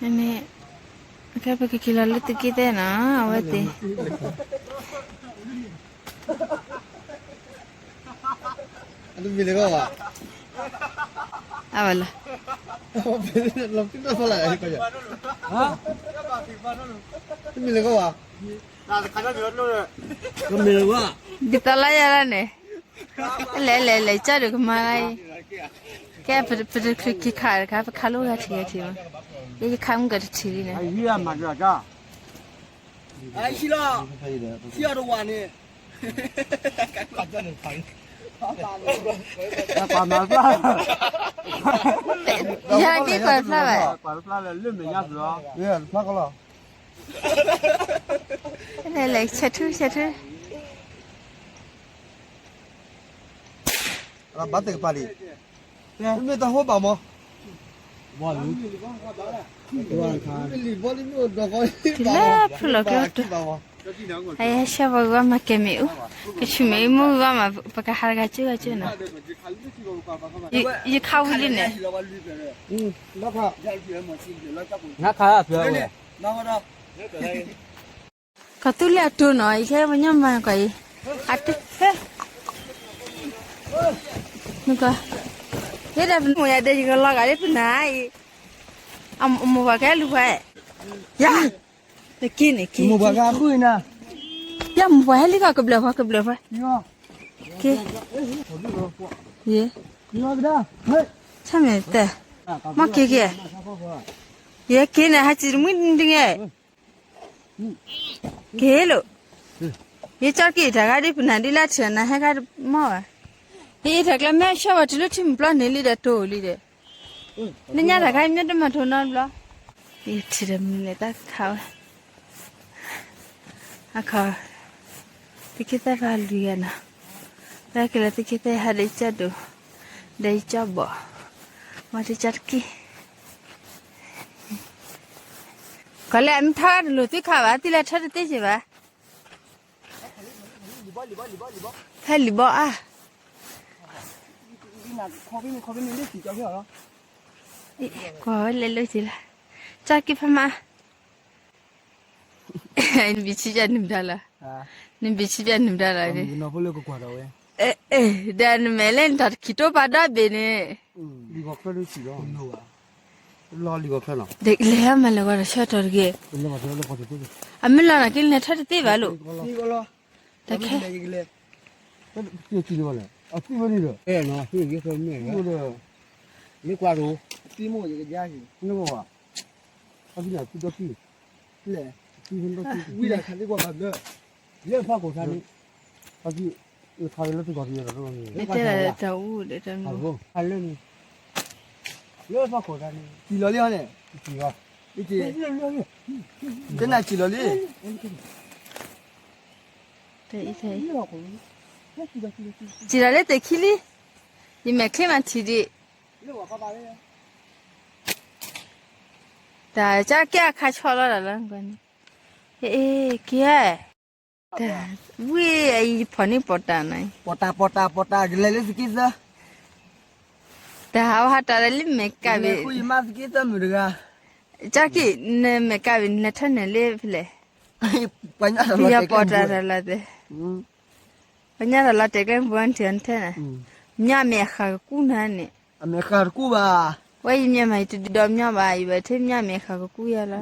မ့မ့ၢ် ကဲပကက့ၤလီၤလၢသုးက့သဲနီၤ အဝဲသ့ၣ် အဝဲလီၤ တမ့ၢ်လၢကီၢ်ဝါ တမ့ၢ်လၢကီၢ်ဝါ ဒ်သိးလၢယၤလၢန့ၣ် လဲၤလဲၤလဲၤ ကၢ်ဒုးကမၤလၢအံၤ ကဲပတချုးက့ၤခးတခါ ပခးလိာ်ဂၤထံဂၤထံးမး ယယခးမုၢ်ကတထံးလံန့ၣ် အံၤမၤဒၣ်ကၢ် အံၤလီၤ ဆံးအီၤတဝၤန့ၣ် ပှၤမၤတဖျါ ယၤက့ၤကွၢ်တဖျါဘၣ် ကွၢ်တဖျါလၢလၢမဲာ်ညါစလီၤ လဲၤလဲၤ ဆဲးထူဆဲးထူ ဘၣ်သ့ၣ်ကပၤလံ မ့ၢ်တၢ်ဟိဘၣ်မး လၢဖုလီၤကျိတၢ် အယဟဲဆှၢပှၤဂီၢ်မၤကဲမ့ၣ်အူ ကဆူၣ်မ့ၣ်အူမ့ၢ်ဂီၢ်မး ပကဟးတဂၤကၠိဂၤကၠိနီၤ ယခးဝံၤလံန့ၣ် နခးဖျါဝဲ ကီၢ်သူလ့ၤအတိၢ်နီၤ ယခဲပညါမၤကီးအံၤ အတဟဲ နကီး ယဲဒၣ်ပမိၢ်ယၤဒီးယကလီၤဂာ်လၢပနၢ်အံၤ အမိၢ်ပှၤကဲလူၤပှၤ ယၤ တက့ၢ်န့ၣ်က့ၢ် မိၢ်ပှၤကဲဘုၣ်နၤ ယၤမိၢ်ပှၤဟဲလံကီးကဘျၢၣ်ပှၤကဘျၢၣ်ပှၤ က့ၢ် ယဲ ဆၢမဲာ်တဲ မ့ၢ်က့ၤက့ၤ ယဲက့ၤန့ၣ် ဟးစံးတမှံတဂ့ၤ က့ၤလိာ် ယကၠီက့ၤတၢ်ဂၤဒ်ပနၢ်ဒ်လၢထံၣ်နၤဟဲခါတမီၢ်ဘၣ် ယအံးတၢ်ကျါမ့ၢ်ဆှၢဝဲတုၤလၢထံမုၢ်ပျီန့ၣ်လံဒီးတိၢ်လံဒီး လၢညါတၢ်ခါမ့ၢ်တမၤထိၣ်နီတဘျီ ယထံၣ်ဒီးမုၢ်န့ၣ်တၢ်ခးဝဲ အခီ သုးက့သဲဖးလွံၢ်ဂၤနီၤ တၢ်ကလဲၤသုးက့သဲဟးဒီးယကၠီဒိၣ် ဒီးယကၠီဘီၣ် မၤတကၠီတက့ၢ် ကီးလဲၣ်အမ့ၢ်ထါတလိၣ်သုခးဘၣ် သုလဲၤထၢတသ့က့ၤဘၣ် ဖဲလံာ်ဘီအါ ကွၢ်ဝဲလဲၤလိက့ၤလၢ ကၠီက့ၤဖဲမး နဘံၣ်ဆံးယၤနုာ်ဒါလီၤ နဘံၣ်ဆံးယၤနုာ်ဒါလီၤ ဒီးနမဲာ်လၢနတၢ်တခံးတိပာ်ဒီဘ့ၣ်န့ၣ် လဲၤမၤလဲၤဂီၤဒီးဆၢတီၤတဂ့ၤ အမ့ၢ်လီၤနၤက့လဲၤထၢတသ့ဘၣ်လိာ် တၢ်ခဲ ဝံၤလၢခါလၢကွၢ်ဘၣ်ဘျၢ လၢဖးခိၣ်သးန့ၣ် ခါလၢန့ၣ် လၢဖးခိၣ်သးန့ၣ် စံၣ်လီၤလံဟီန့ၣ် စံၣ်လီၤ တနၢ်စံၣ်လီၤလံ စံၣ်လီၤလၢသ့ၣ်ခံလံ ယမဲာ်ချ့မးထံၣ်ဒံး တၢ်ကၠီကဲအခါဆီလီၤတၢ်လၢ က့ၤ တၢ် ဝံၤအံၤဖီၣ်န့ၢ်ပီးတၢ်နီၤ ပီးတၢ် ပီးတၢ် ပီးတၢ် ကလဲၤလၢသုးက့သၢ တၢ်ဟးဝဲဟးတၢ်လၢလၢမဲာ်ကၢ်ဘ့ၣ် ယမါသုးက့သၢမုၣ်တဂၤ ကၠီက့ၤ နမဲာ်ကၢ်ဘ့ၣ် နလဲၤထၢန့ၣ်လၢဖဲလဲၣ် ပယီၤပီးတၢ်တၢ်လီၤတဲာ် ပညါတၢ်လီၤတဲာ်ကျဲမ့ၢ်ပှၤထံၣ်အီၤနထဲန့ၣ် မ့ၢ်အမဲာ်ဃၢ်ကကူနၤန့ၣ် အမဲာ်ဃၢ်တကူဘၣ် ဝဲယမ့ၢ်မး ယတဒိးမညီဘၣ် ယဘၣ်ထဲမ့ၢ်အမဲာ်ဃၢ်ကကူယၤလီၤ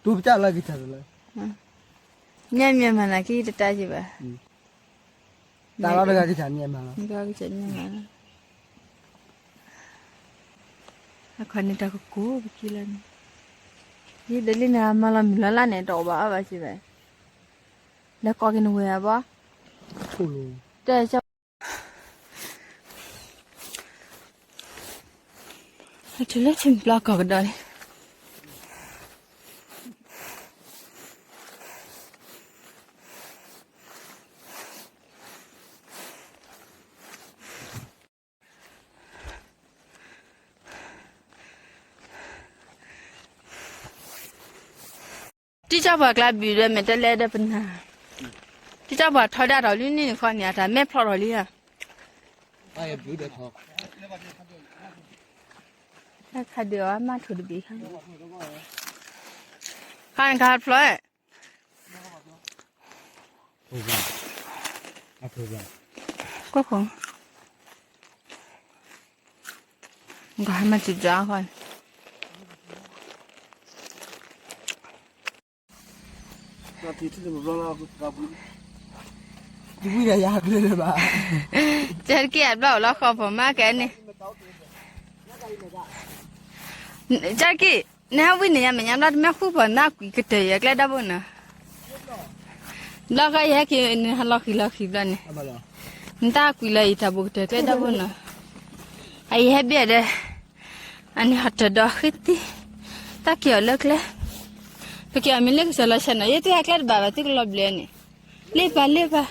တူၢ်ပတၢ်လၢကထၢၣ်လၢ မ့ၢ်မ့ၢ်မၤနၤက့ၤတတၢ်က့ၤဘၣ် တၢ်လီၤတဂၤကထၢၣ်မ့ၢ်မၤလီၤ အခီန့ၣ်တၢ်ကကိးပကံလီၤန့ၣ် ယဒ်လံန့ၣ် မၤလီၤမုၢ်လီၤလါန့ၣ် တအီၣ်ဘၣ်အီဘၣ်က့ၤဘၣ် လဲၤကိးက့ၤနဝဲၢ်အဘီ တဲ တုၤလၢထံပျီကီၢ်ကဒီးန့ၣ် တံၢ်ကၠီပှၤကျါဘုးဒီး မဲာ်တဲးလဲးဒီးပနၢ်, တံၢ်ကၠီပှၤထီဒါထီၣ်လံန့ၣ် နခီန့ၣ် အတၢ်မဲာ်ဖျီၣ်ထီၣ်လံဧါ. ခါဒုးအီၤမၤထိၣ်တဘ့ၣ်ခါ, ခါန့ၣ်ခါဖျိ, ကွၢ်ခိၣ်, ကဟဲမၤစံးစါဃီ, ဝံၤဒီးယၤကျၢၤလၢၤဘၣ်, ကဲတက့ၢ်အဘျီၣ်လီၤဃီဖိမးကဲန့ၣ်, ကဲတက့ၢ်, နဟဲဝံၤန့ၣ် ယမဲာ်ညါဘျီၣ်တမ့ၢ်ဃူဖိနကွံာ်ကတၢၢ်ယၤကျဲဒၣ်ဘိနီၤ, ဘျီဃီယဟဲက့ၤန့ၣ် ဟးလီၤဃံၤလီၤဃံၤဘျီန့ၣ်, နတၢ်ကွံာ်လီၤယတၢ်ဘိကတၢၢ်ကျဲဒၣ်ဘိနီၤ, အယဟဲဘၣ်ဒီး အန့ၣ်ဟီၣ်တၢၢ်ဒီးဃ့သံ, တၢ်က့ၤအီၤလၢကျဲ, ပက့ၤအီၤမ့ၢ်လၢကစၢၤလီၤဆဲးနီၤ ယဲတဟဲကျဲတဘၣ်ဘၣ်သုကလီၤဘျဲးန့ၣ်, လ့ပာ်လ့ပာ်,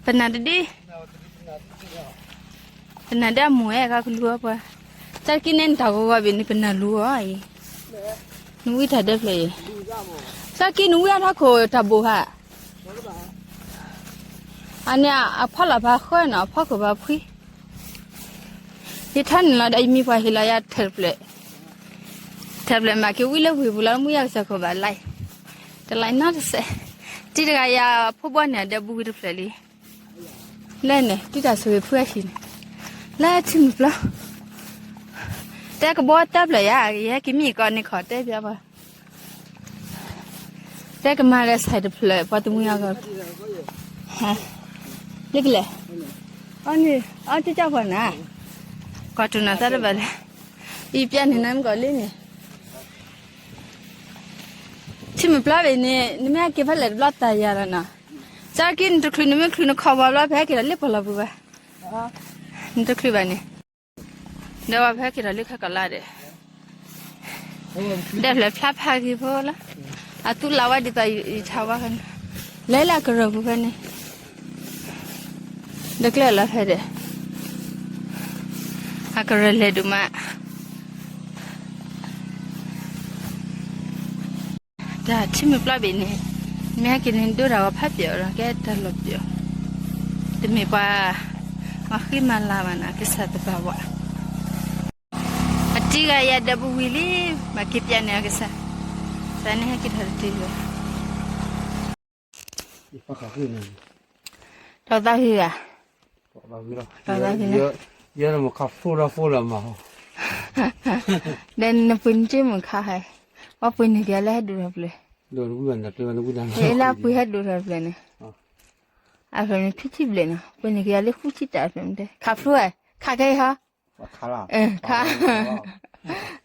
ပနၢ်တဒု, ပနၢ်ဒၣ်မူၤဝဲကါကလူၤအီၤပှၤ, ကၢ်ကံန့ၣ်နတၢ်ဂီၤဂီၤဘ့ၣ်န့ၣ် ပနၢ်လူၤအီၤအံၤ, နဝံတၢ်ဒၢဖျၢၣ်အံၤ, ကၢ်ကံနဝံအထီၣ်ခိၣ်တၢ်ဘိၣ်ဟါ အန့ၣ်အဖီလာ်ဖးဃၢနီၤ အဖီခိၣ်ဖးဖှံ, ယထီၣ်န့ၣ်လီၤဒီးယမံၤပှၤဟ့ၣ်လီၤယၤထၢၣ်တဖျၢၣ်, ထၢၣ်တဖျၢၣ်မးက့ၤဝံလၢဝ့ၢ်ပူၤလီၤ မူယၤကစၢ်ခိၣ်ဘၣ်လၢ်, တလၢ်နီတစဲး, တံၤတဂၤယၤဖိဘီန့ၣ်အဒဲဘူးဝံတဖျၢၣ်လံ, လၢန့ၣ် တံၤတၢ်ဆိၣ်ဂ့ၤဖုအဟံၣ်န့ၣ်, လၢထံမုၢ်ပျီ တဲကဘီတၢ်ဖျၢၣ်ယၤ ယဟဲက့ၤမံကီးန့ၣ်ခီတဲပျီပှၤ, တဲကမၤဒီးဆဲးတဖျၢၣ် ပှၤတမှံအဂီၢ်, လၢကလဲၣ်, အီန့ၣ် အီတကၢ်ဖီနၤ, ကီၢ်တူၢ်နၤသၢတဘၣ်လဲၣ်, ယပျဲန့ၣ်နမ့ၢ်ကီးလံန့ၣ်, ထံမုၢ်ပျီဘ့ၣ်န့ၣ် နမ့ၢ်ဟဲက့ၤဖဲလဲၣ်တဘျီတၢ်ယၤလီၤနီၤ, ကၢ်ကံနတချုးနမ့ၢ်ချုးနခီၣ်ဘီဘျီ ဖဲဟဲက့ၤဒီးလ့ပှၤလီၤပူၤဘၣ်, နတချုးဘၣ်န့ၣ် ဒီးဝဲဖဲက့ၤဒီးလၢခါကလါဒီး, ဒဲးဖျၢၣ်ဖျါဖးဂ့ၤဖိလီၤ, အသူလၢဝဲဒ်သိးယထါဝဲဖဲန့ၣ်, လဲၤလၢအကရၢၢ်ပူၤဖဲန့ၣ်, ဒီးကျဲလီၤဖဲဒီး, အကရၢၢ်လဲၤဒိၣ်မး တၢ်ထံမုၢ်ပျီဘ့ၣ်န့ၣ်, မ့ၢ်ဟဲက့ၤန့ၣ်ဒိတၢ်ဂီၤဖးပျီၤဒီးကဲတၢ်လီၤပျီၤ, တမ့ၢ်ပှၤ, မၤဃံမၤလၤဘၣ်နၤ ကစၢ်တဘၣ်ဝဲ, အတံၤဂၤယၤဒီးပဝံၤလံ, မၤက့ၤပျဲန့ၣ်အကစၢ်, တၢ်န့ၣ်ဟဲက့ၤထီၣ်တတ့ၢ်လၢၤ, ထီၣ်သးဂ့ၤဂၤ, ထီၣ်သးဂ့ၤလၢ, ယဲနမုၢ်ခါဖိလီၤဖိလီၤမး, ဒီးနပှ့ၤနက့မုၢ်ခါဟဲ, ပှၤပှ့ၤန့ၢ်က့ၤလၢဟဲဒိၣ်ထီၣ်ဖျၢၣ်, လၢပှ့ၤဟဲဒိၣ်ထီၣ်ဖျၢၣ်န့ၣ်, အဖျၢၣ်န့ၣ်ဖံထံဘျဲၣ်နီၤ ပှ့ၤန့ၢ်က့ၤလၢဃုဆံတၢ်အဖျၢၣ်မ့ၢ်တဲ ခးဖျိဝဲ ခးခဲအံၤဟီ ခး,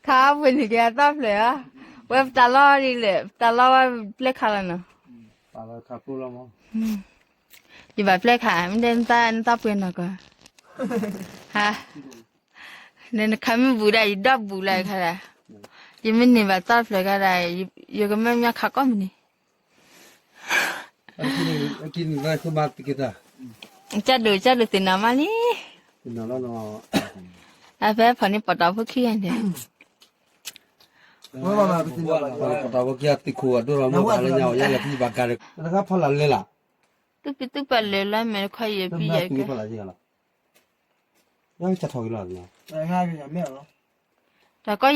ခးပှ့ၤန့ၢ်က့ၤအသီဖျၢၣ်ဧါ, ဝဲပတၢ်လီၢ်ဒ်လဲၣ် ပတၢ်လီၢ်ဝဲပျဲခးလီၤနီၤ, ယဘၣ်ပျဲခး မ့ၢ်တဲနသးပှ့ၤနီၢ်ကီၢ်, ဟါ, နခးမ့ၢ်ဘူးဒၣ် ယဒီဘူးလၢခါဒၣ်, ယမ့ၢ်န့ၢ်ဘၣ်သီဖျၢၣ်ခါဒၣ်, ယကမ့ၢ်မ့ၢ်ခးကိးမုၢ်နံၤ ကၢ်ဒိၣ်ကၢ်ဒိၣ်သ့ၣ်နီၣ်မးလံ, အဖဲဖီၣ်န့ၣ်ပီၣ်တၢ်ဖိခံဂၤန့ၣ်, ပီၣ်တၢ်ဖိခံဂၤသံၣ်ခိၣ်အဒိၣ်လီၤမ့ၢ်ဘၣ်လၢညါအီၤ ယဲလၢခံဘၣ်ကါဒီး နခါဖီလာ်လဲၤလီၤ, သူၣ်ပံသူၣ်ပာ်လၢလီၤမဲာ်တခီယဲၢ်ပံယဲၢ်ကဲ တၢ်ကီ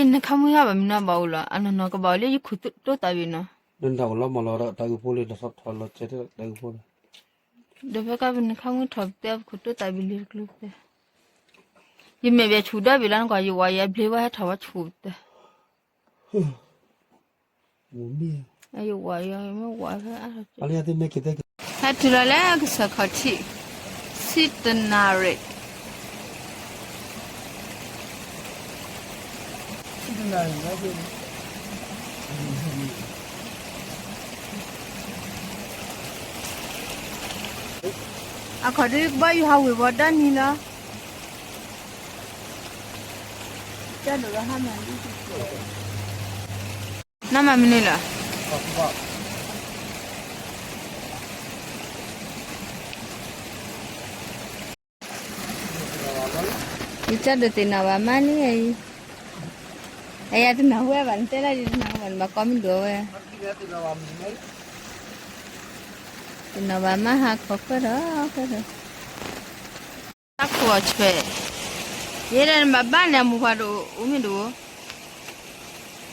ယနခါမုၢ်ဟါဘၣ်မနုၤဘၣ်အိၣ်လီၤ အနီၢ်နီၢ်ကဘၣ်အိၣ်လၢယခိၣ်တိၢ်သးဘ့ၣ်နီၤ, နတၢ်အိၣ်လီၤမၢ်လီၤတၢ်ဂုၢ်ဖိလၢတၢ်ထီၣ်လီၤစဲးတၢ်ဂုၢ်ဖိလီၤ, ဒီးဖဲကါပနခါမုၢ်ထီၣ်ပတဲခိၣ်တိၢ်သးဘ့ၣ်လံတကျိၤပတဲ, ယမဲာ်ဘၣ်ဆူၣ်ဒီဘ့ၣ်လီၤနကွၢ် ယဝၤယဘျ့ဝဲဟဲထီၣ်ဝဲဆူၣ်ပတဲ ယဝၤယမ့ၢ်ဝၤဖဲ ဟဲတုၤလီၤလၢကစၢၢ်ခီၣ်ထံး ဆံတနၣ်ရံၣ်, အခီၣ်ဒုကဘီယူၤဟးဝ့ၤဝီၤဒီနံၤလီၤ. နမၤမနုၤလီၤ. ယကၢ်ဒိးသ့ၣ်နီၣ်ဘၣ်မါန့ၣ်အံၤ, အယၤတနီၣ်ဝဲဘၣ် နတဲဒၣ်ယတနီၣ်ဝဲဘၣ် နဘၣ်ကိးမုၢ်ဒိၣ်ဝဲ, တနီၣ်ဘၣ်မါဟးခီၣ်ဃၢဒီးဃၢဒီး တၢ်ခိၣ်အီၤဆွဲး, ယဲဒၣ်နဘၣ်ဘၣ်န့ၣ် အမိၢ်ပှၢ်တအိၣ်မ့ၢ်တအိၣ်,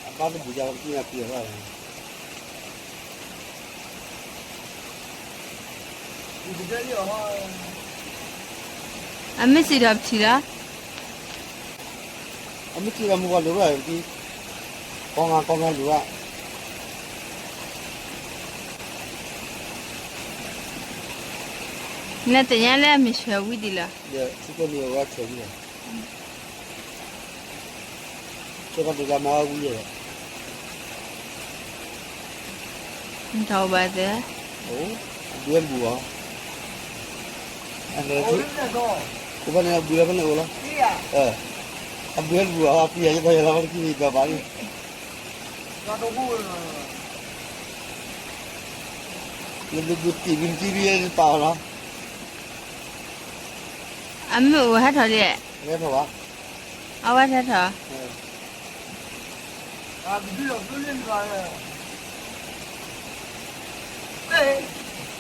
အဘၣ်တဘူးယၤဝဲတကံၢ်နၤပံၤအလီၢ်, အမ့ၢ်စံးဒီးပထံၣ်လီၤ, အမ့ၢ်စံးဒီးမိၢ်ပှၢ်လိၤဘၣ်တကံၢ်, ကီငါကီငါလိၤဘၣ် နသ့ၣ်ညါလၢအမ့ၢ်ဆၢဝံၤဒံးလီၤ, ဆၢဝံၤလီၤ, ဆၢဘၣ်ဒုးကမၤဝံၤလီၤ, နထီၣ်ဘၣ်သ့, အဘုဟဲတဘူးအီၤ, အဘုဟဲတဘူးအီၤဖဲန့ၣ်အိၣ်လီၤ, အဘုဟဲတဘူးအီၤ ပံၤယၤယဲၢ်ဘၣ်ယဲၢ်လီၤ ပှၤတကံၢ်ယဘၣ်လံ လၢဒိၣ်ဒိၣ်တံၢ်ဝံၤတံၢ်ဝံၤယဲၢ်ပာ်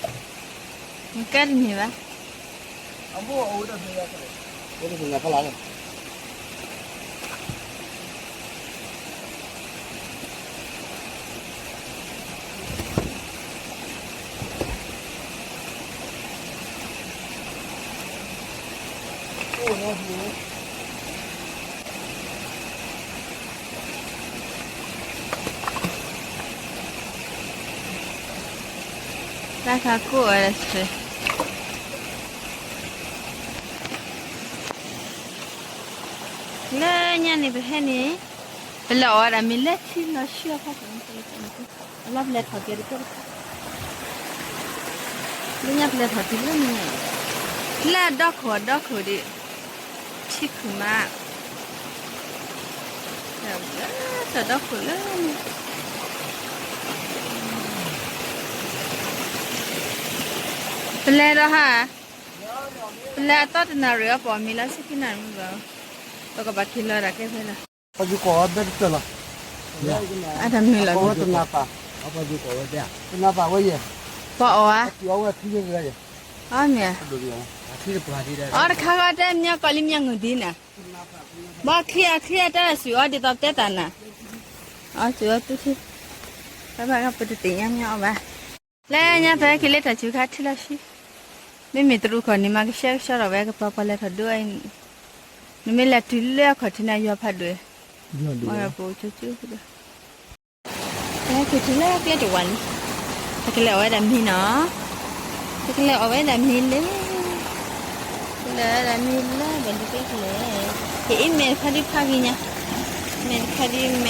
အီၤလီၤ, အမ့ၢ်အိၣ်ဟဲထီၣ်ဒံး, ဟဲထီၣ်ဘၣ်, အဝဲဟဲထီၣ်, ကးအီၤလီၤကီး, နကဲတန့ၢ်ဘၣ် အိၣ်တသ့ၣ်ညါဖးလၢ်လီၤ, တၢ်ခါကိၣ်ဝဲဒၣ်ဆဲး လၢညါန့ၣ်ပဟဲန့ၣ်, ပလဲၤအီၣ်ဝဲဒၣ်မ့ၤလၢထံလီၤဆှံအဖီခိၣ်န့ၣ်, အလီၢ်ပလဲၤထီၣ်က့ၤတကဲတခါ, လၢညါပလဲၤထီၣ်တုၤလၢန့ၣ်, လၢအဒီခိၣ်အဒီခိၣ်ဒံး, ထံခုၣ်မး, လၢတၢ်ဒီခိၣ်လၢန့ၣ် ပလဲၤဒီးဟါ, ပလဲၤအသီတနၣ်ရံၣ်အီၤ ပအီၣ်မ့ၤလၢဆံခံနၣ်ရံၣ်မ့ၢ်ဘၣ်, ပကဘၣ်က့ၤလီၤဒၣ်ကဲဖဲလီၤ, ပှၤယူၤကီၢ်ဝဲဘဲတကၢၢ်လီၤ, အတမ့ၢ်လီၤ, တနၢ်ပၢ်, တနၢ်ပၢ်ဝဲယဲၢ်, ပှၤအီၣ်ဧါ, အီၣ်မ့ၢ်, အီၣ်တခါဃီတဲမညီကီၢ်လံမညီငုာ်ဒ်နၤ, ဘၣ်ချံအချံအတၢ်စူၤအီၤဒ်သိးတဲတၢ်နၤ, အီၣ်စူၤအီၤသူထံ, ဘၣ်ဘၣ်ပတသ့ၣ်ညါမညီအီၣ်ဘၣ်, လၢညါဖဲက့ၤလၢတၢ်စူၤခါထံလီၤဆှံ, မ့မ့ၢ်တရူးခီၣ်န့ၣ် မၤကဆှဲကဆှီထီၣ်ဝဲကပၤပှၤလဲၤထီၣ်ဒိအံၤ, နမ့ၢ်လဲၤတုၤလၢအခီၣ်ထံးန့ၣ် ယွၤဖးဒိၣ်, မ့ၢ်ပအိၣ်ကၠိကၠိ, က့ၤတုၤလၢကျဲတဝၤလံ, ပကလဲၤအီၣ်ဝဲဒၣ်မ့ၤနီၤ, ပကလဲၤအီၣ်ဝဲဒၣ်မ့ၤလၢ ကလဲၤအီၣ်ဝဲဒၣ်မ့ၤလၢဘၣ်လံကျဲကလဲၤ, ကအံၤမဲာ်တခါဒ်ဖးဂ့ၤညါ, မဲာ်တခါဒ်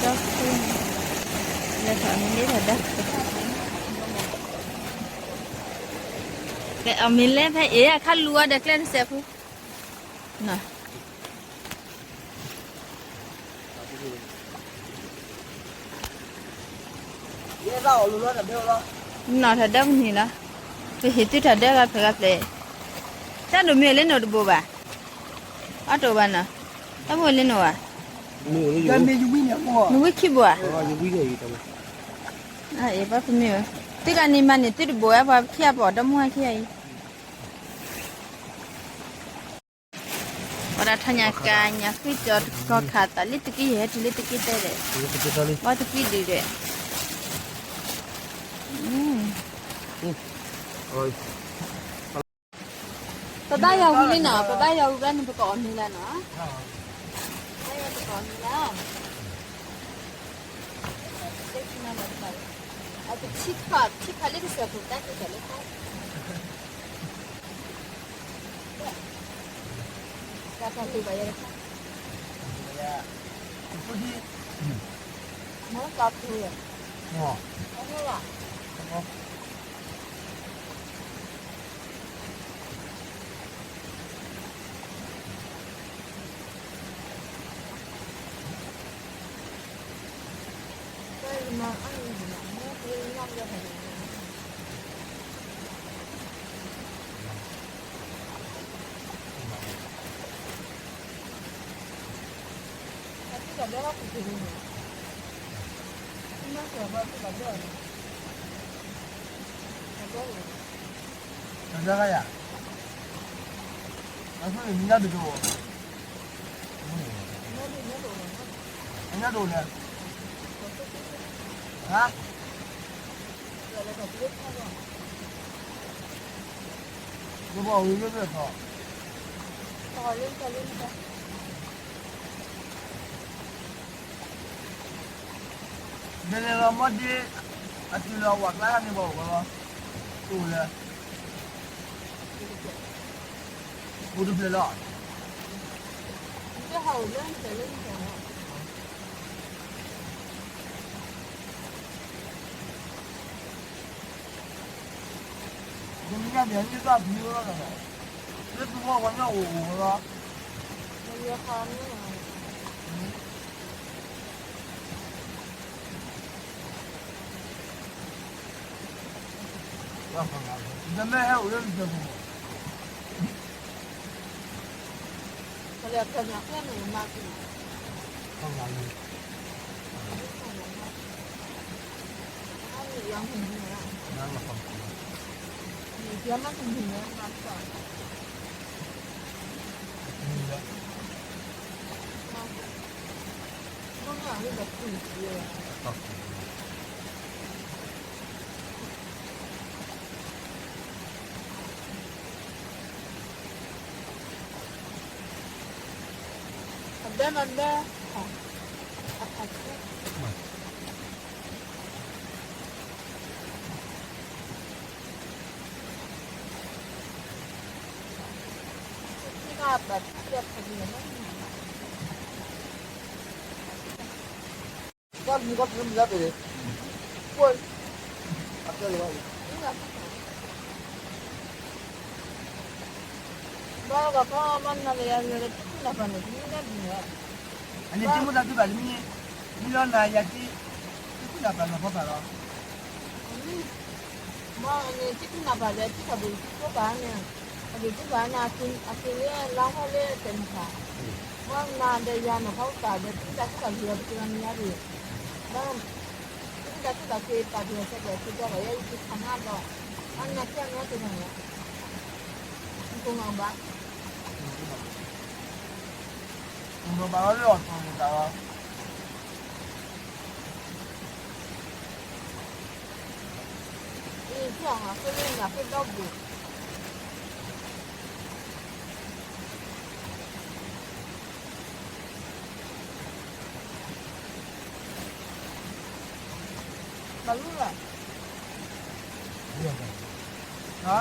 မဲာ်ကဆှီဒီခိၣ်, လဲၤထီၣ်မ့ၤလၢထီၣ်ဒီခိၣ်, လဲၤအီၣ်မ့ၤလၢဖဲအံၤအခါလူၤအီၤဒီးကျဲတစဲးဖိ, နီၢ်ထီၣ်ဒၢပနံၤလီၤ, ပဟ့ၣ်သုထီၣ်ဒၢဂၤဖျၢၣ်ဂၤဖျၢၣ်, တၢ်ဒိၣ်မ့ၢ်အိၣ်လၢနိၣ်တဘိဘၣ်, အတအိၣ်ဘၣ်နီၤ, တၢ်မ့ၢ်အိၣ်လၢနိၣ်ဘၣ်, နဝံခံဘိဧါ, ဘၣ်ပမ့ၢ်ဝဲ, သုဂၤန့ၣ်မၤန့ၢ်သုတဘိဝဲ ပှၤခံဂၤပအီၣ်ဒီမါဝၤခံဂၤအံၤ ပှၤဒၣ်ထီၣ်ညါကၤညါဃ့ကၠီၤတကီၢ်ခးသးလၢ တက့ၢ်ယဟဲတုၤလၢတက့ၢ်တဲဒဲး, ဘၣ်တက့ၢ်ဒုးဒဲး, ပဘၣ်ယွၤဝံၤလံနီၤ, ပဘၣ်ယွၤဝံၤဘျီန့ၣ် ပကအီၣ်မ့ၤလၢနီၤ, ပဘၣ်ယွၤပကအီၣ်မ့ၤလၢ အပထံဖး ထံဖးလၢကစၢၢ်ခိၣ်တၢ်ကဲထီၣ်လၢခါ, တၢ်ဖးလံဘၣ်ယဲတခါ, မ့ၢ်ကီၢ်ဖူယဲ, မ့ၢ်ဘၣ် တၢ်ဘျါယၤ, အညၣ်တကအိၣ်, အညၣ်တအိၣ်လဲၣ်, ဟါ, လၢပှၤဝံၤလၢပျၢၤထီၣ်, ဒ်န့ၣ်လီၤ မ့ၢ်ဒ်, အတုၤလီၤဝၤကျါန့ၣ် ပှၤအိၣ်ဝဲလီၤ, တအိၣ်လဲၣ်, အိၣ်တဖျၢၣ်လီၤ. မ့ၢ်ညါန့ၣ် အန့ၢ်ဘၣ်ဖုလီၤ, လၢသူဝီပှၤကညီအိၣ်အိၣ်လီၤ. တမ့ၢ်ဟဲအိၣ်လၢနတၢ်ပူၤ, အဘဲမဘဲ, အန့ၣ်တမ့ၢ်တၢ်ထုကဖၣ်တမံၤ, မ့ၢ်လီၤနၤယၤတံၢ်, တံၢ်ကူၣ်နၢ်ပၢၢ်နီၤဖီသးလီၤ. မ့ၢ်အန့ၣ် တံၢ်ကူၣ်နၢ်ပၢၢ်ဒီး တံၢ်သးဘိၣ်တံၢ်ကူၣ်ဘၣ်န့ၣ်, အဒိၣ်ကူၣ်ဘၣ်န့ၣ် အက့ၤလၢလါဟီလၢတနံၤခါ, မ့ၢ်နၤဒီးယၤနီၤဖီသးဒီး တံၢ်တၢ်ကူၣ်သးက့ၤအီၤတက့ၤလီၤမ့ၢ်ယါဒံး, ဘၣ် တံၢ်တၢ်ကူၣ်သးက့ၤတၢ်က့ၤအီၤဆဲးက့ၤအီၤဆဲးက့ၤဒီး ယဲယက့ၤခးနၤဒီး, အန့ၣ်ကဲအနီၢ်တဂၤန့ၣ်, နကိးမးဘၣ်, နဘၣ်လီၤလၢအီၤတီၤန့ၣ်တၢ်လီၤ. ဘၣ်လူလၢ်, ဟါ,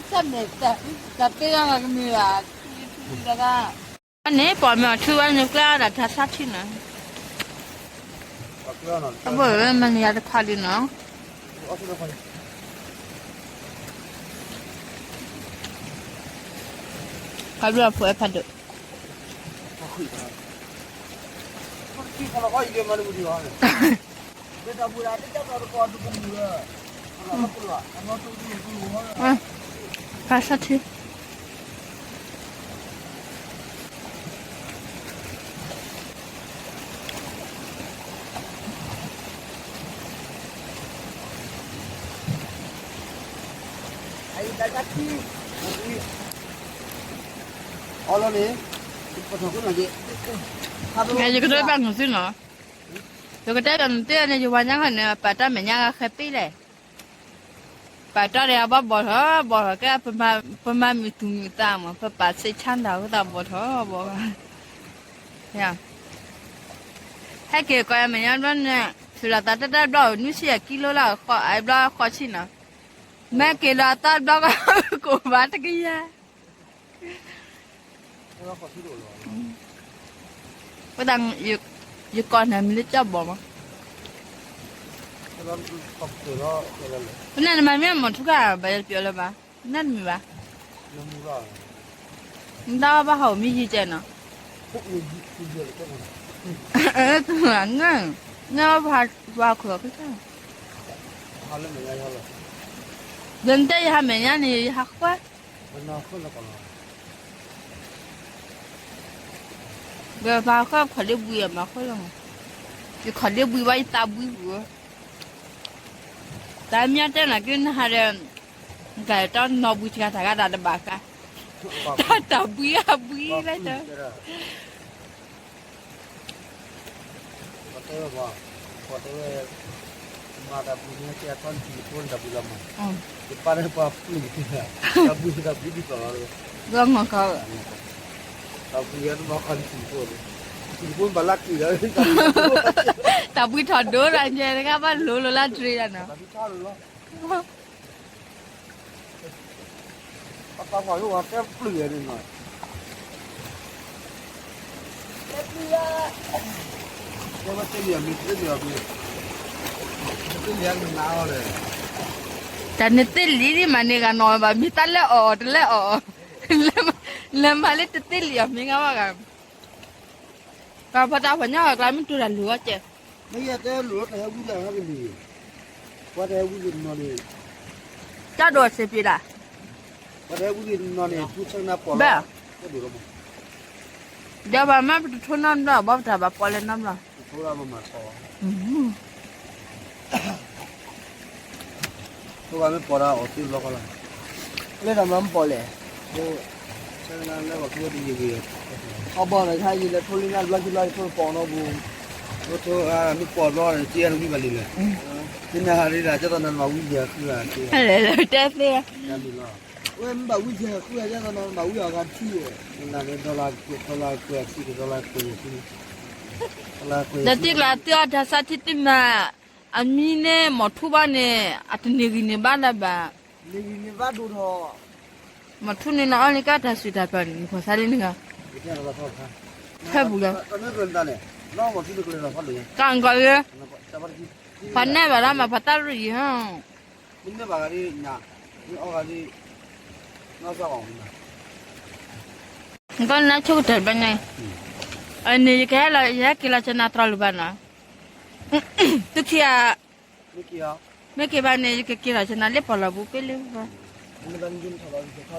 တၢ်မ့ၢ်တၢ်, တၢ်ပ့ၢ်လီၤမၤကမ့ၢ်ဘၣ်, အန့ၣ် ပိာ်မ့ၢ်အီၤထူဝဲနုာ်ကျဲအီၤဒီးတၢ်ဆါထံနီၤ, အဘၣ်မနုၤယၤတခွါဒံးနီၤ, ခီဖျိအဖိအဖးဒိၣ် ဖါဆါထံ, အံၤ ယကတဲဘၣ်နသုနီၤ, ယကတဲဘၣ်နသုန့ၣ်, ယဝၤညါခီန့ၣ် ပာ်တၢ်မဲာ်ညါဂၤဃဲပ့ၣ်လဲၣ်, ပာ်တၢ်ဒီးအဘၣ်ဘီၣ်ထီၣ်ဘီၣ်ထီၣ်ကဲ ပမၤမုာ်သူၣ်မုာ်သးမး ပပာ်ဆံးဆါတၢ်ဝဲသးဘီၣ်ထီၣ်ဘီၣ်, ဟဲက့ၤကီးယမဲာ်ညါဘျီန့ၣ် သုးလီၤသးတၢ်တၢ်ဘျီၣ် နွံဆံယဲၢ်ကံလိလၢအဃီ အဘျီဃီဆံနီၤ, မ့ၢ်က့ၤဒီးအတၢ်ဘျီကကိးဘၣ်တကယၤ, ဝဲဒၣ် ယကိးန့ၣ်မ့ၢ်လၢကၠီၣ်ဘီမး, ပန့ၣ်နမၤမ့ၢ်မီၤထူခါ ဘၣ်ယပျီလၢၤဘၣ်, နတမံၤဘၣ်, နတၢ်ဘၣ်ဟီၣ်မ့ၢ်ယံၤကဲနီၤ, ငၢ်, ငၢ်ပှၤခွဲးအီၤ, ဒီးနတဲယဟးမဲာ်ညါန့ၣ် ယဟးဃၢ, ဒီးပှၤဃၢခီၣ်ဒ့ဘှံးအမၤဃၢလီၤ, ယခီၣ်ဒ့ဘှံးဘၣ်ယသးဘှံးပူၤ, တၢ်မ့ၢ်တဲနၤက့နဟးဒီး, နကတၢ်နီၢ်ဘှံးဆှါတၢ်ဂၤဒၣ်တဘၣ်ဃး, တၢ်ဘှံးအဘှံးလၢတၢ် ပှၤတဲဝဲ, ပှၤတဲဝဲ, မၤတၢ်ဘှံးန့ၣ် ကဲအထီနထံၣ်ဖိန့ၣ်တၢ်ဘှံးလီၤမး, ယပၢ်န့ၣ်ပှၤပျုၢ်, တၢ်ဘှံးတၢ်ဘှံးဒ်သိးလီၤ, တၢ်ဘှံးယဲၢ်တနီၤခီနထံၣ်ဖိန့ၣ်, ထံၣ်ဖိဘၣ်လၢကွံာ်လီၤ, တၢ်ဘှံးထီၣ်ဒိၣ်ဒၣ်ကဲတဂၤဘၣ်လိၤလိၤလၢတြ့ဒၣ်နီၤ အသးပှၢ်ကဝၤတဲပျုၢ်န့ၣ်နီၤ, တဲဝဲတ့ၢ်လံအမ့ၢ်တ့ၢ်လံအမ့ၢ်, တ့ၢ်လံအမ့ၢ်နၤအီၤလဲၣ်, တၢ်န့ၣ်တ့ၢ်လံဒ်မးန့ၣ်ဂၤနီၢ်ဘၣ် မ့ၢ်တၢ်လဲၢ်အီၣ်အီၤတလဲၢ်အီၣ်အီၤ, လဲၤမၤလၢတတ့ၢ်လံအီၤမ့ၢ်ဂၤဘၣ်ဂၤ ပှၤဖီတၢ်ပှၤညါအီၤကျါမ့ၢ်တိၢ်တၢ်လိၤအီၤကဲ, မ့ၢ်ယတဲလိၤလီၤတၢ်ဟဲဝံၤလၢဟဲက့ၤန့ၣ်, ပှၤတၢ်ဟဲဝံၤက့ၤနီၤန့ၣ်, တၢ်ဒိးစ့ပ့ၤဒၣ်, ပှၤတၢ်ဟဲဝံၤက့ၤနီၤန့ၣ် ထူဆၢနၤပီၢ်လီၤ, ဘၣ်, တၢ်ဒိးလီၤမး, ဒီးပှၤမ့ၢ်ပတထိနီတဘျီ ဘၣ်ပတၢ်ဘၣ်ပီၢ်လဲၤနီတဘျီ, ထိဂၤမ့ၢ်မၤထီၣ် ထိဂၤမ့ၢ်ပီၢ်ဒၣ်အီၤသ့ဘျီဃီလီၤ, လၢတၢ်မၤမ့ၢ်ပီၢ်လဲၣ်, ဆဲကနါလၢပှၤဖုဝဲတယံာ်ဝံၤ, အဘီန့ၣ်ခါယံၤလဲၤထိလံနါတဘျီခံဘျီယထိပီၢ်နီတပူၤ, ထိဂၤမ့ၢ်ပီၢ်ဘျီန့ၣ် က့ၤအတဝံၤဘၣ်လံလဲၣ်, သ့ၣ်ညါဟးရ့ဒၣ် ကဲသိးနမၤဝံၤယဲၢ်ဃုဂၤက့ၤ, တဲသ့, ဝဲမ့ၢ်ဘၣ်ဝံၤယဲၢ်ဃုဂၤ ကဲသိးနမၤဝံၤအီၤဂၤတဆံ, နၤန့ၣ် ဒီလၢကွဲးဆံ ဒီလၢကွဲးဆံ, ဒီလၢကွဲးဆံ, ဒီလၢကွဲးဆံ, ဒီးတံၢ်ကျါသုအီၣ်တၢ်ဆါထံတံၢ်မး, အမံၤန့ၣ်မီၤထူဘၣ်န့ၣ် အတန့ၢ်ဂံၢ်န့ၢ်ဘါလၢၤဘၣ်, မီၤထူန့ၣ်နအီၣ်န့ၢ်ကတၢ်စုၣ်တၢ်ပျၢ်န့ၣ် နခီၣ်ဆါလံန့ၣ်ဂၤ, ဖဲပူၤလီၤ, တၢ်ကီၢ်လၢ, ပှၤနဲၣ်ဘၣ်လၢမၤပှၤတၢ်ရ့ၣ်ယံၤဟီ, နကနၢ်ဆိကတၢၢ်ဘၣ်န့ၣ်, အန့ၣ်ယကဟဲလီၤ ယဟဲက့ၤလီၤဆနၢတြီလူၤဘၣ်နီၤ, သုခံဂၤ, မ့ၢ်က့ၤဘၣ်န့ၣ် ယကက့ၤလီၤဆနၢလၢပီၢ်လီၤပူၤက့လၢ, ထီၣ်ဝဲ, ဒီးခါတြီလီၤ,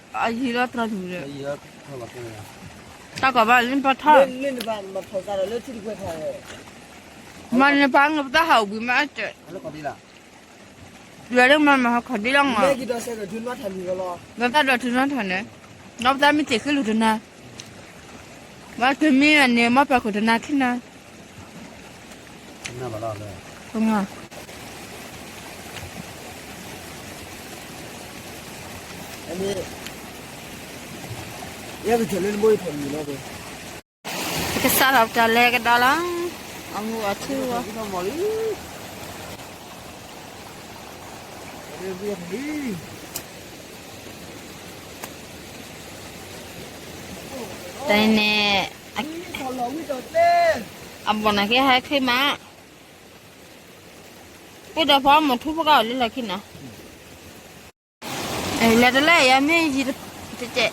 အယံၤလီၤတြီလူၤဒီး, တၢ်ကီၢ်ဘၣ်လၢပထီၣ်, မ့ၢ်န့ၣ်ပှၤငပတၢ်ဟးအိၣ်ဘှံးမး, ဒ်လၢမၤမၤဟီခီၣ်ဒ့လီၤ, ဒီးတၢ်ဒိးထုးနီၣ်ထီၣ်န့ၣ်, ဒီးပတၢ်မ့ၢ်တ့ၢ်ဃ့လူၤတနၤ, ဘၣ်ကမ့ၢ်န့ၣ် မ့ၢ်ပှၤခိၣ်တနၤခံနၤ, ပကစးထီၣ်ပတၢ်လဲၤကဒီးလီၤ, အမူအထူအီၤ, တၢ်န့ၣ်, အဘီၣ်နၤက့ဟဲချ့မး, ပဒီးဖီမီၤထူဖိကအိၣ်လၢလီၢ်ခံနီၤ, လဲၤတလဲၣ် ယမ့ၢ်ယံၤတကဲး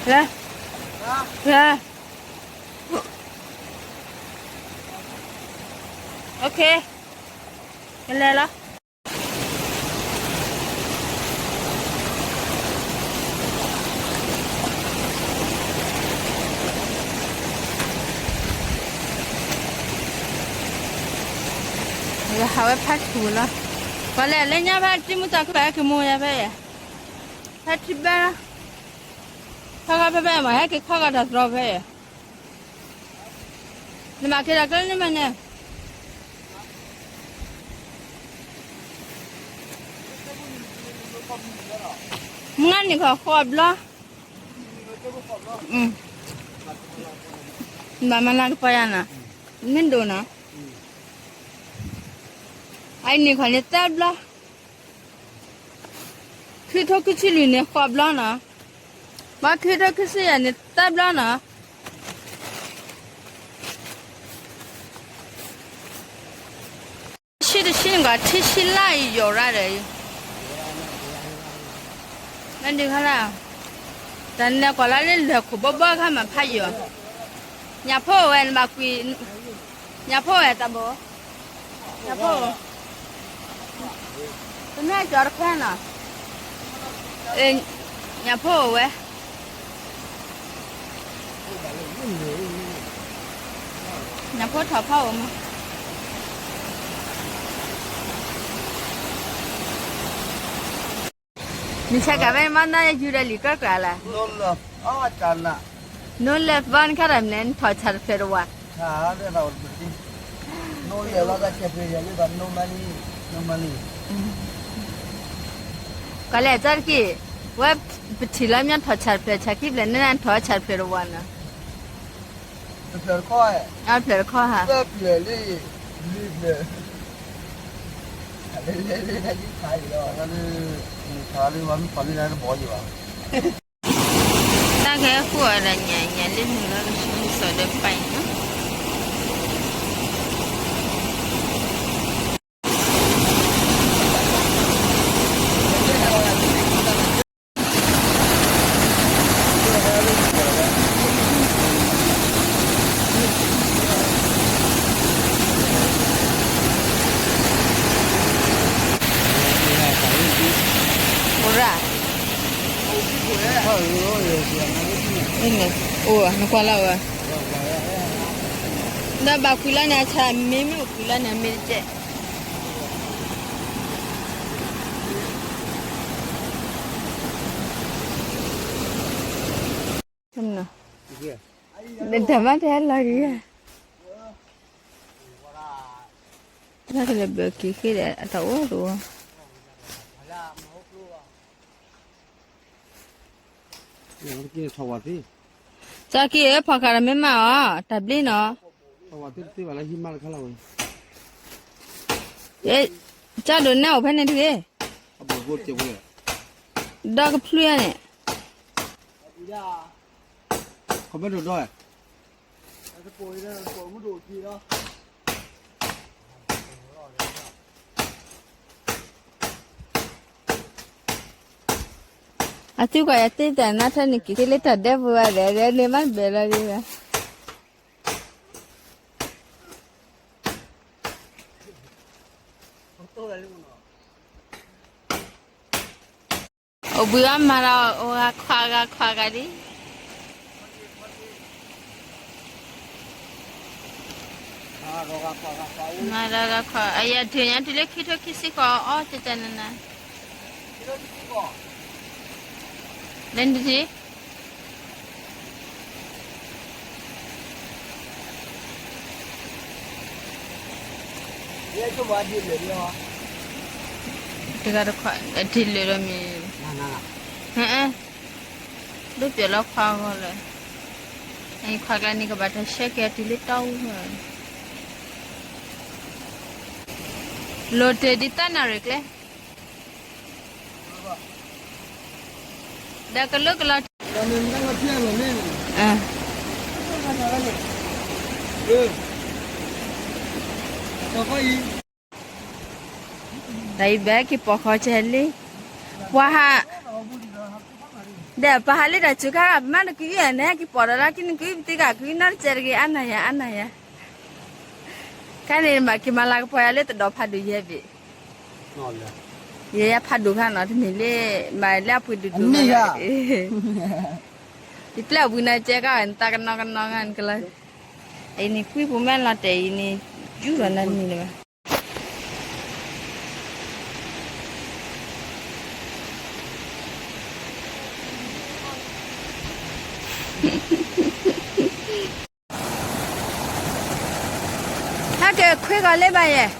လဲၤ, လဲၤ, OK, ကလဲၤလီၤ. ယဟးဝဲဖးဆူၣ်လီၤ, ပှၤလဲၤလၢညါဖဲတံၤမုၢ်သးခုဖဲကမူယၤဖဲယၤ, ဖဲထံဘဲ, ခီဂီၤဖဲဖဲမး ဟဲက့ၤခီဂီၤတၢ်တြီဖဲယၤ, နမၤက့ၤတၢ်ကျဲန့ၣ်မးန့ၣ်, မုၢ်ဂၤန့ၣ်ခီဃိးဘျီ, ဘၣ်မၤလၤကပီၤယၤနီၤ, မ့ၢ်ဒိၣ်နီၤ, အအံၤန့ၣ်ခီန့ၣ်သၢဘျီ, ခံထိခံဆံလွံၢ်န့ၣ်ဃိးဘျီနီၤ, ဘၣ်ခံထိခံဆံယဲၢ်န့ၣ်သၢဘျီနီၤ. ဆံတဆံန့ၣ်ကီး ထံဆံလၢအံၤယိာ်ရၣ်ဒီး, မ့ၢ်ဒ်ခါလၢ, တၢ်နဲၣ်ကွၢ်လၢလၢလၢၢ်ခိၣ်ဘီဘီခါမးဖးယိာ်, ညၣ်ဖိအိၣ်ဝဲနဘၣ်ကွံာ်, ညၣ်ဖိအိၣ်ဝဲတၢ်ဘိ, ညၣ်ဖိ, တမ့ၢ်ကၠီတခွဲနီၤ, ညၣ်ဖိအိၣ်ဝဲ ညၣ်ဖိထီၣ်ဖီအိၣ်မး, နဆဲးကၤဝဲမ့ၢ်နယူၤဒီးလံာ်ကြၢးကြၢးလၢ, no love ဘၣ်နခါတၢ်မနုၤ နထီၣ်ဆၣ်တဖျၢၣ်တဝၤ, ကလဲၤကၠီတက့ၢ်, ဝဲပထံၣ်လၢမ့ၢ်ထီၣ်ဆၣ်တဖျၢၣ် ဆၣ်ခံဖျၢၣ်န့ၣ်နထီၣ်ဆၣ်တဖျၢၣ်တဝၤနီၤ, တဖျၢၣ်တခီ, တဖျၢၣ်တခီဧါ, သၢဖျၢၣ်လံ, လွံၢ်ဖျၢၣ်, တၢ်ကဲဃိအီၤဒီးညၣ်ညၣ်လၢနုာ်လီၤကဆူကစီၣ်ဒီးပာ်အံၤနီၤ.အိၣ်ရၣ်, အိၣ်နကွၢ်လၢဝဲ, ဒီးဘၣ်ကွံာ်လီၤန့ၣ် အဆၣ်မ့မ့ၢ်အိၣ်ကွံာ်လီၤန့ၣ် အမ့ၢ်တကဲ တၢ်မၤတၢ်လီၤဒံး, တၢ်ကလဲၤဘၢၣ်က့ၤဃ့ဒီး အတၢ်အိၣ်တအိၣ်, က့ၤထီၣ်ဝဲသ့, က့ၤဖီၣ်ဃာ်ဒီးမ့ၢ်မးအီၤ တၢ်ဘျ့နီၤ, ကၠီဒိၣ်နဲအိၣ်ဖဲန့ၣ်တဂ့ၤ, ဒီကဖျုန့ၣ်, အသုကွၢ်ယၤသ့တၢ်နါထၢန့ၣ်က့ၤသ့လၢတၢ်ဒဲပူၤဝဲဒီး န့ၣ်မ့ၢ်ဘဲၣ်လီၤဒံးဝဲ အိၣ်ဘှံးအီၤမၤဒီး အိၣ်ဂၤခွါဂၤခွါဂၤဒံး, မၤဒီးဂၤခွါ အယၤဒုးညါတုၤလၢခံထိခံဆံဃီအီၣ်ကကနနၤ, လၢနတထံၣ် တဂၤတခွါ အထံၣ်လၢာ်ဒီးမ့ၢ်, ဟဲ, ဒိးပျဲလီၤခွါဂီၢ်လၢာ်, အခွါကျါန့ၣ်ကဘၣ်တၢ်ဆှၢက့ၤအတုၤလၢတီအူ, လိၣ်တ့ၢ်ဒ်သၢနၣ်ရံၣ်ကျဲ ဒီးကလိကလီၤ, တၢ်အံၤဘၣ်က့ၤပိာ်ခီၣ်ကဲလံ, ပှၤဟး, ဒီးပှၤဟးလၢတၢ်စူၤခါ ပမၤတကံၢ်အံၤန့ၣ် က့ၤပိာ်ဒီးလၢကနကံၢ်ပသ့ကၤကံၢ်နီတစဲးတဂ့ၤ အါနၤယၤ အါနၤယၤ, ခဲန့ၣ်မ့ၢ်က့ၤမၤလၤကပီၤယၤလၢတဒီးဖးဒိၣ်ယဲဘ့ၣ် ယဲယဖးဒိၣ်ခါနီၤ တမ့ၢ်လၢ, မၤလၢအပှ့ၤဒိၣ်ဒိၣ်, ယပျဲၢ်အပှ့ၤနီၤကဲကီး နသးကနီၤကနီၤဂၤနကလီၤ, အံၤန့ၣ်ကွံပူၤမဲလီၤတဲာ်အံၤန့ၣ်, ယူၢ်လီၤနၤတမံၤလၢၤဘၣ် ဟဲက့ၤခွံဂၤလၢဘၣ်ယဲၢ်,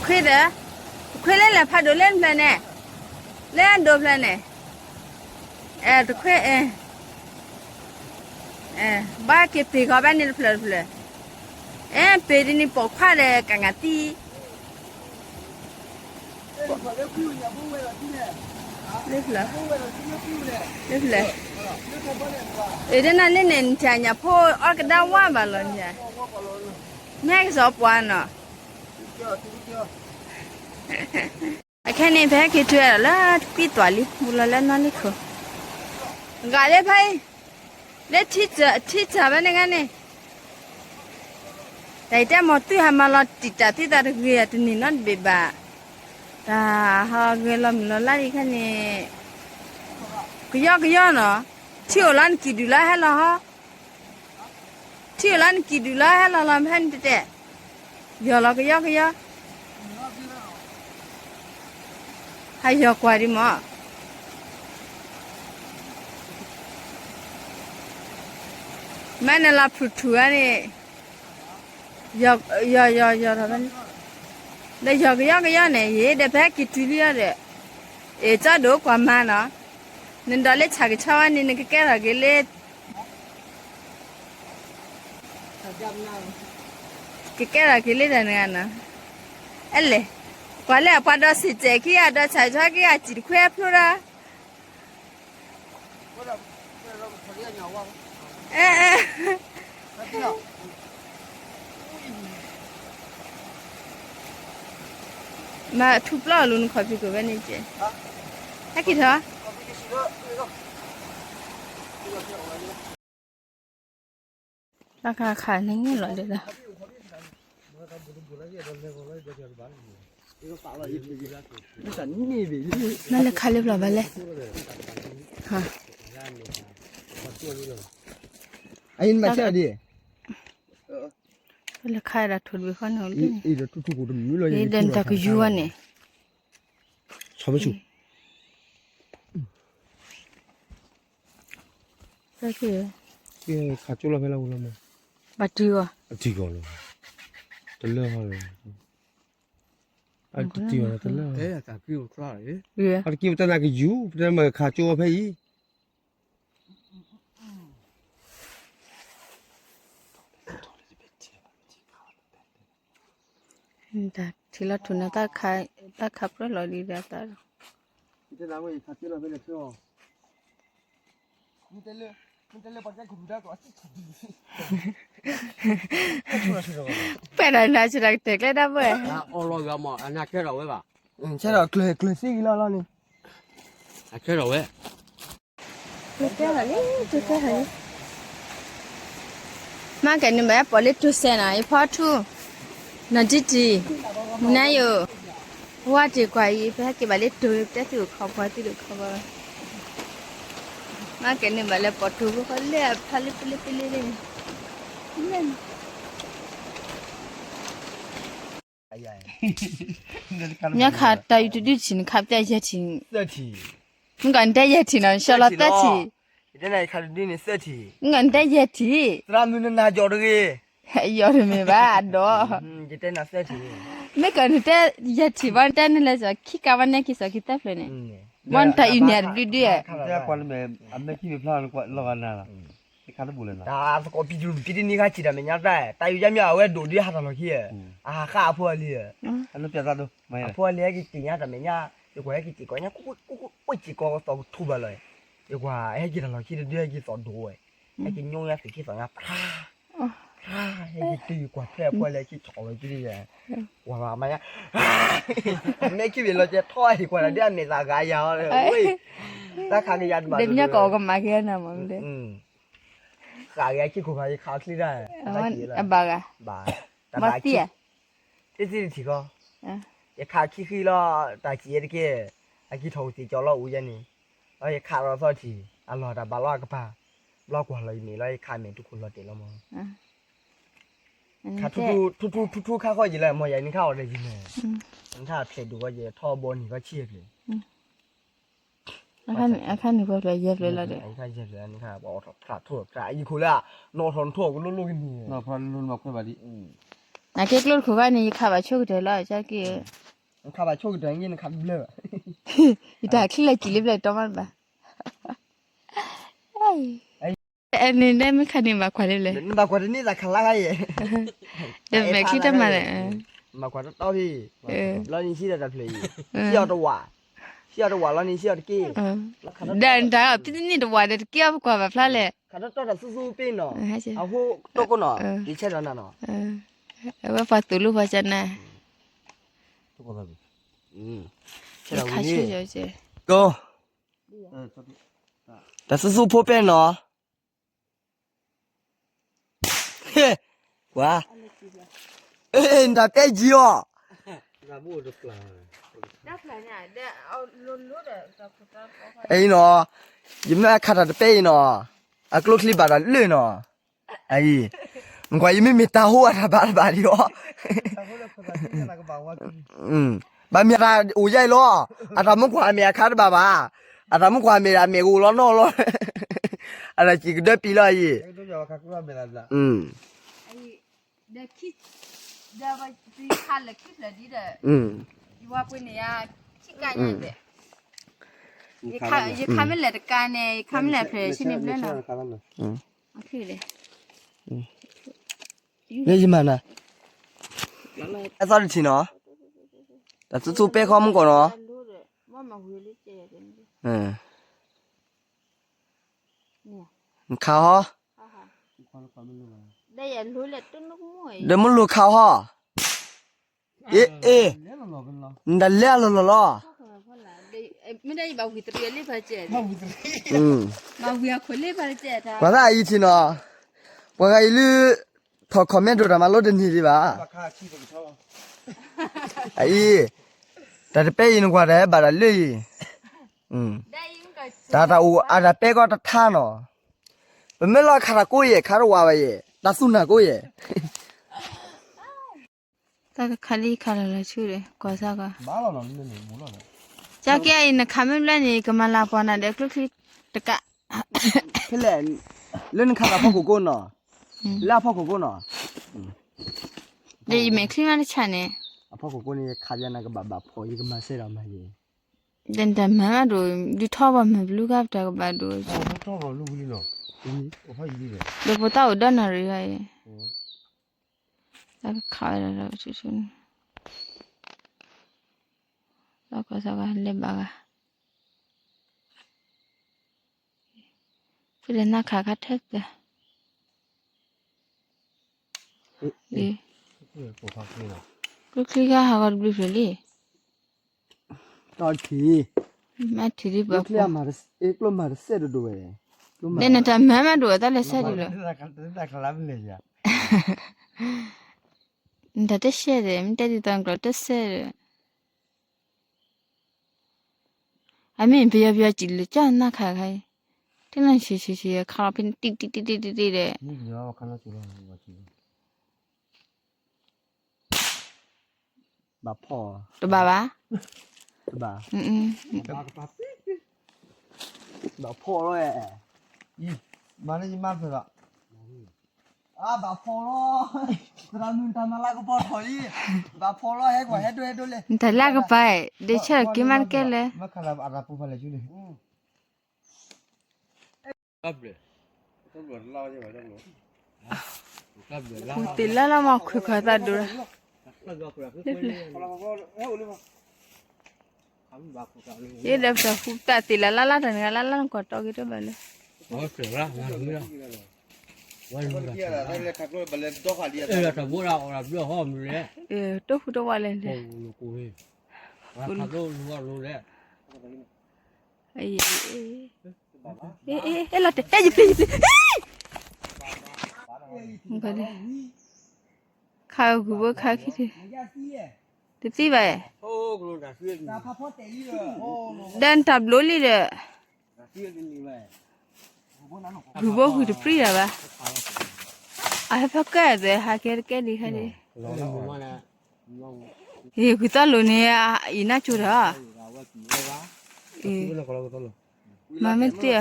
ခွ့ဒီး, ခွ့လၢလဲၤဖးဒိၣ်လၢနဖျၢၣ်န့ၣ်, လၢအဒိၣ်ဖျၢၣ်န့ၣ်, အဲ တခွ့, ဘၣ်က့ၤပ့ၤဃီဘၣ်န့ၣ်တဖျၢၣ်တဖျၢၣ်, အဲ ပ့ၤဒ်န့ၣ်ပိာ်ခွါဒီးကငးသံ လၢဖျၢၣ်, လၢဖျၢၣ်, အ့ တနၤလၢန့ၣ် နထံၣ်ညၣ်ဖိအီၣ်ကဒါဝါဘၣ်လီၤန့ၣ်, မ့ၢ်ဟဲကစီၤပှၤနီၤ, အခဲန့ၣ် ပဟဲက့ၤတုၤလၢတပံၢ်သွးလံ မူလီၤလၢနီၢ်လံခိၣ်, ဂၤလၢဖဲအံၤ, လၢထံစၢၤထံစၢၤဘၣ်န့ၣ်ဂၤန့ၣ်, တၢ်အံၤတဲမီၤသုဟးမၤလီၤတံာ်တာ်သုသးတဂ့ၤ တနံၤနီတဘ့ၣ်ဘၣ်, တၢ်ဟးဂဲၤလီၤမုၢ်လီၤလါဒံးခဲန့ၣ်, ကယီကယီနီၤ, ထံအိၣ်လီၤနကံၣ်ဒုၣ်လီၤဟဲလီၤဟီ ထံအိၣ်လီၤနကံၣ်ဒုၣ်လီၤဟဲလီၤလီၤ ဖဲန့ၣ်တတဲ, ယီၤလီၤကယီကယီ, ဟးယီၤကွၢ်ဒံးမး, မ့ၢ်နလီၤဖုၣ်ထူၣ်ဝဲန့ၣ်, ယီၤယီၤယီၤထီၣ်ဖဲန့ၣ်, ဒီးယီၤကယီကယီန့ၣ် ယဲဒီးဖဲက့ၤတုၤလံဒီး, အ့ၣ် ကၠီဒိၣ်ကွၢ်မါနီၤ, နဒိးလၢဆၣ်ကဆီဝဲန့ၣ် နကကဲထီၣ်က့ၤလၢ ကကဲထီၣ်က့ၤလၢတၢ်န့ၣ်နီၤ, အဲလဲၣ်, ကွၢ်လၢအပှၤဒီးစံၣ်တဲာ်ခံဂၤ ဒီးဆၣ်ကဆီခံဂၤ စံၣ်တခွဲဖျိဒီး, အဲ မၤထူပျီၢ်လူၤနခီၣ်ဖံးခိၣ်ဝဲန့ၣ်ကဲ, ဟဲက့ၤထီၣ်, ဘၣ်ဃးခးန့ၣ်န့ၣ်လီၤဒီး, မ့ၢ်လဲၤခးလၢပျီဘၣ်လဲၣ်, အံၤမၤဆဲးဒ် လဲၤခးဒၣ်ထိၣ်တဘ့ၣ်ဃီန့ၣ်, အံၤဒီးတၢ်ကယူၤဝဲန့ၣ်, ဆီမဆူၣ်, ခးကၠိလီၤဖဲလၢဝဲလီၤမး, ဘၣ်တံၢ်ဂီၤ, အတံၢ်ဂီၤလီၤ, တလၢဟီလီၤ, အတံၢ်ဂီၤလီၤတလၢ, အတက့ၢ်ပတၢ်နာ်ကယူၤ ပတၢ်မၤခးကၠိဖဲအံၤ ထံလီၤထူၣ်န့ၣ် တၢ်ခးပြၢလီၤဒံးဒီးတၢ်, ပှဲၤဒီးနၤဆူတၢ်ကတဲာ်ကျဲဒၣ်ဘၣ်, အီလီၤဂၤမး အနၢ်ကဲထီၣ်ဝဲဘၣ်, ဆဲးဒီးကျၢၤကျၢၤစံၣ်ဂံၤလီၤလီၤန့ၣ်, အကဲထီၣ်ဝဲ ကဲထီၣ်လံ, ကဲထီၣ်လံ, မ့ၢ်ကဲန့ၣ်ဘၣ်ပိာ်လၢတိၤစဲးနီၤ ယဖီထူ, နီၢ်တံၢ်တံၢ်, မုၢ်နၤယိာ်, ဝါတံၢ်ကွၢ်အံၤ ပဟဲက့ၤဘၣ်လၢတိၤ ပတဲသုအိၣ်ခီပှၤသုဒိၣ်ခီပှၤ, မ့ၢ်ကဲန့ၣ်ဘၣ်လၢပိာ်တိၤဖိဃီလၢအဖျါလၢပလၢပလၢန့ၣ်, မ့ၢ်ခးတၢ်အံၤတဒုထံၣ်န့ၣ် ခးပတဲယဲၢ်ထံၣ်, မ့ၢ်ကီးနတဲယဲၢ်ထံၣ်နီၤ နဆှၢလီၤသၢထံၣ်, မ့ၢ်ကီးနတဲယဲၢ်ထံၣ်, သရၣ်မုၣ်နနၤကၠီတဂ့ၤ, ယီၤတမ့ၢ်ဘၣ်ဒီး, မ့ၢ်ကီးနတဲယဲၢ်ထံၣ်ဘၣ် နတဲနလဲၤစီၤခံကးဘၣ်နဲက့ၤစီၤခံသၢဖျၢၣ်န့ၣ်, ဘၣ်နတၢ်အံၤန့ၣ်တဒုဒု, အမဲာ်ခံမ့ၢ်ဖျါလီၤဂၤနၤလီၤ, တခါတဘူၣ်လဲၣ်နီၤ, တၢ်သကိးပံၤတမံၤက့တနံၤခါစံးတၢ်မဲာ်ညါတၢ် တၢ်ယိၤယါမ့ၢ်အဝဲဒိၣ်ဒုးဟးထီၣ်လီၤခံ, အဟးဃၣ်အဖိအလံၤ, အဖိအလံၤဟဲက့ၤက့ၤညါတၢ်မဲာ်ညါ, ယကွၢ်ဟဲက့ၤက့ၤကီးညါ, ကွၢ်က့ၤကီးသီၣ်ကထူဘၣ်လီၤ, ယကွၢ်ဟဲက့ၤတၢ်လီၢ်ခံတဒုဟဲက့ၤသီၣ်ဒိၣ်ဝဲ, ဟဲက့ၤညိညါသုးက့သီၣ်ညါ ဖျါ ဖျါ, ဟဲက့ၤတုၤကွၢ်ထွဲအဖိအလံၤဟဲက့ၤထီၣ်လီၤခံ, ကွၢ်မၤညါ, မဲာ်ခံဘ့ၣ်လီၤကဲထီၣ်ဟဲကွၢ်တၢ်ဒ်အမဲာ်သၣ်ဂၤယၤ, တၢ်ခးကယၤတဘၣ်, ဒ်ညါကီးကမၤက့ၤနၤမ့ၢ်, ဃာ်က့ၤအခံခိၣ်ဖးယခးချံတၢ်, အဘၣ်ဂၤ, ဘၣ်, တၢ်ဘၣ်သံ, သ့ၣ်သ့ၣ်တထံၣ်ဃီ, ယခးခံဃံလီၤ, တၢ်စံးယဲတက့ၢ်, အကံထီၣ်အိၣ်သ့ၣ်ကၠီလီၤအိၣ်ယဲန့ၣ်, လီၤယခးလီၤသီထံၣ်, အလီၢ်တၢ်ဘၣ်လီၤအကပၤ, ဘျီကွၢ်လီၤယမဲာ်လီၤ ယခးမဲာ်တခူၣ်လီၤတဲာ်လီၤမး, ခးထူထူထူထူခါဃီယံၤလၢမ့ၢ်ယၤနခါအီၤဒီးယံၤန့ၣ်, နခါဖျဲးဒိၣ်ဃီယံၤ ထီဘီနံၤဃီဆံဖျဲး အခါန့ၣ်ပှၤဖျဲးယဲၢ်ဖျဲးလီၤဒီး, အခါယဲၢ်ဖျဲးနခါ ပှၤအိးထီၣ်ဖျးထိၣ်ဖျးအံၤခိၣ်လၢ, နအိးထီၣ်နထိၣ်ကလိလိကန့ၣ်, နအိးထီၣ်လိလိနဘၣ်ခွဲးဘၣ်ဒ်, နကဲကျိတခိၣ်ခါန့ၣ် ယခးဘၣ်ဆိကတၢၢ်လီၤ ကၠီက့ၢ်, နခးဘၣ်ဆိကတၢၢ် နခးဘျၢၣ်ဘၣ်, ယတၢ်ချံလၢကံၣ်လၢပျၢၤတီမးတဘၣ်, အန့ၣ်ဒဲမ့ၢ်ခါန့ၣ် ဘၣ်ကွၢ်လၢပျၢၤ, နဘၣ်ကွၢ်တန့ၢ်သးခးလၢခါအံၤ, ဒီးမဲာ်ချံတၢ်မၤလဲၣ်, ဘၣ်ကွၢ်တီတီဖဲအံၤ, လီၤနံၤဟံးဒီးတၢ်ဖျၢၣ်အံၤ, ဟံးအီၤတဝး, ဟံးအီၤတဝးလီၤနံၤဟံးအီၤတက့ၢ်, ဒီးနတၢ်ဖံတန့ၢ်တဝးဒီးတက့ၢ်အီၤ ပကွၢ်ဘၣ်ဖျါလဲၣ်, ခးတီတီတၢ်သူသူပ့ၢ်နီၤ, အဟိတိၢ်ကိၢ်နီၤ, ယဆဲးဒီးနၤနီၤ, အဝဲပှၤသူၣ်လိပှၤကနၣ်, ခါဆူၣ်ယီၤကဲ, ကိၢ်, တၢ်သူသူဖိပဲနီၤ ဝါ, နတၢ်တဲကံအီၤ, အံၤနီၤ, ယမ့ၢ်အခါတၢ်တပဲအံၤနီၤ, အကျိချံဘၣ်တၢ်လၢာ်နီၤ, အံၤ, နကွၢ်ယမ့ၢ်မ့ၢ်တၢ်ဟိအတၢ်ဘၣ်တဘၣ်ဒံးအီၤ ဘၣ်မ့ၢ်အတၢ်အိၣ်ယါအံၤလီၤ, အတၢ်မူခွါအမဲာ်အခါတဘၣ်ဘၣ်, အတၢ်မူခွါအမဲာ်ဒၣ်အမဲာ်ကအိၣ်လီၤနီၢ်လီၤ, အတၢ်စံၣ်ကဒၢပံၤလီၤအံၤ, ယခါမ့ၢ်လဲၣ်တကါန့ၣ် ယခါမ့ၢ်လဲၣ်ဖဲဆ့န့ၣ်ဘျဲနီၤ, လၢယမၤနၤ, အသီတထံၣ်နီၤ, တၢ်သူသူပဲခီမူကီၢ်နီၤ, နခးဟီ, ဒီးမ့ၢ်လိာ်ခးဟီ, အ့ အ့, နတၢ်လဲအလီၢ်လီၢ်လီၤ, ပှၤသးအံၤထံၣ်နီၤ, ပှၤဂၤအံၤလၢ ထီၣ် comment ဒိၣ်တၢ်မၤလိတန့ၢ်ဒံးဘၣ်, အအံၤ, တၢ်တပဲအံၤနကွၢ်တၢ်ဘၣ်တၢ်လၢအံၤ, တၢ်တၢ်အိၣ်အတၢ်ပဲကီတထါနီၤ, ပမ့ၢ်လီၤခးတၢ်ကိးယဲၢ် ခးတဝးဘၣ်ယဲၢ် တၢ်သူၣ်နၢ်ကိးယဲၢ် တၢ်တခါလံခါလီၤလီၤဆူဒီး ကွၢ်စၢ်ကွၢ်, ကၠီက့အံၤ နခးမ့ၢ်ဘျဲၣ်န့ၣ် ကမၤလၤပှၤနၤဒီးကျိချံတကး, ဖဲလဲၣ်, လၢနခးတၢ်ဖီခိၣ်ကိးနီၤ, လၢအဖီခိၣ်ကိးနီၤ, ဒီးယမဲာ်ချံမးတဆၣ်န့ၣ်, အဖီခိၣ်ကိးန့ၣ် ယခးယၤနၤကဘၣ်ဘၣ်ဖှီၣ် ယကမၤစဲဒီးမၤယဲၢ်, ဒီးနတၢ်မၤမးဒိၣ် ဒုးထီၣ်ဘၣ်မၤပလူၤဂၤပတၢ်ကဘၣ်ဒိၣ်, ဒီးဖိသၣ်အိၣ်ဒီးနၣ်ရံၣ်ဂၤအံၤ, တၢ်ကခးဝဲဒၣ်ဒီးဆူၣ်ဆူၣ်န့ၣ်, တၢ်ကီၢ်စၢ်ကလဲၤဘၣ်ဂၤ, ဖုဒီးနၢ်ခးခါထဲၣ်သၢ, ကျိချံဂၤဟးဂီၤတဘျုးဖျၢၣ်လံ, တၢ်ထံၣ်, မ့ၢ်ထံၣ်ဒ်ပှၤဖိ, ကျိမၤတစဲးတဒိၣ်ဝဲ, ဒီးနတၢ်မၤမးဒိၣ်အသးလဲၤဆဲးဒ်လီၤ, နတၢ်တစဲးဒီး မ့ၢ်တဲဒ်သိးနကျိာ်တစဲးဒီး အမ့ၢ်ပယီၤပယီၤစံးလၢကၢ်နၢ်ခါခါအံၤ, တနၢ်ဆံးဆံးဆံး ခါလီၤဖဲန့ၣ်တံၢ်တံၢ်တံၢ်တံၢ်တံၢ်တံၢ်ဒီး, ဘၣ်ဖီၣ်, တဘၣ်ဘၣ်, တဘၣ်, ဘၣ်ဖီၣ်လီၤ, မၤလၢယမါဖျၢၣ်လီၤ. အဘၣ်ဖီၣ်လီၤ, သရၣ်မုၣ်တၢ်မၤလၤကပီၤထီၣ်လံ, ဘၣ်ဖီၣ်လီၤ ဟဲကွၢ် ဟဲဒိ ဟဲဒိ လဲၣ်, နတၢ်လၢကပၤ, ဒ့ဆၢၣ်က့ၤမးတကဲလၢၤ, ဃူသ့ၣ်လၢလၢမးခွဲးခွဲးသးဒိၣ်လီၤ, လၢပျၢၤ, ယဲဒီးပတၢ်ဃူတၢ်သ့ၣ်လၢ်လၢ်လၢ်တၢ်န့ၣ် လၢ်လၢ်လၢ်ကွၢ်တီဂ့ၤတဘၣ်လၢ တၢ်ဃူတၢ်ဝါလဲၣ်, အဲလီၤတဲာ် ဟဲယပျံၤယပျံၤ, ခးဂုၢ်ဘိခါခံ, တသံဘၣ်, ဒီးနတၢ်ဘျိလံဒီး ဂုၢ်ဘိဂုၢ်တပြံၢ်တၢ်ဘၣ်, အဟဲဖီကဲၣ်သဲး ဟးကဲတကဲဒံးခဲဒံး, ယဂုၢ်သီလိာ်န့ၣ် ယနၢ်ကၠိတၢ်, မၤမ့ၢ်သ့,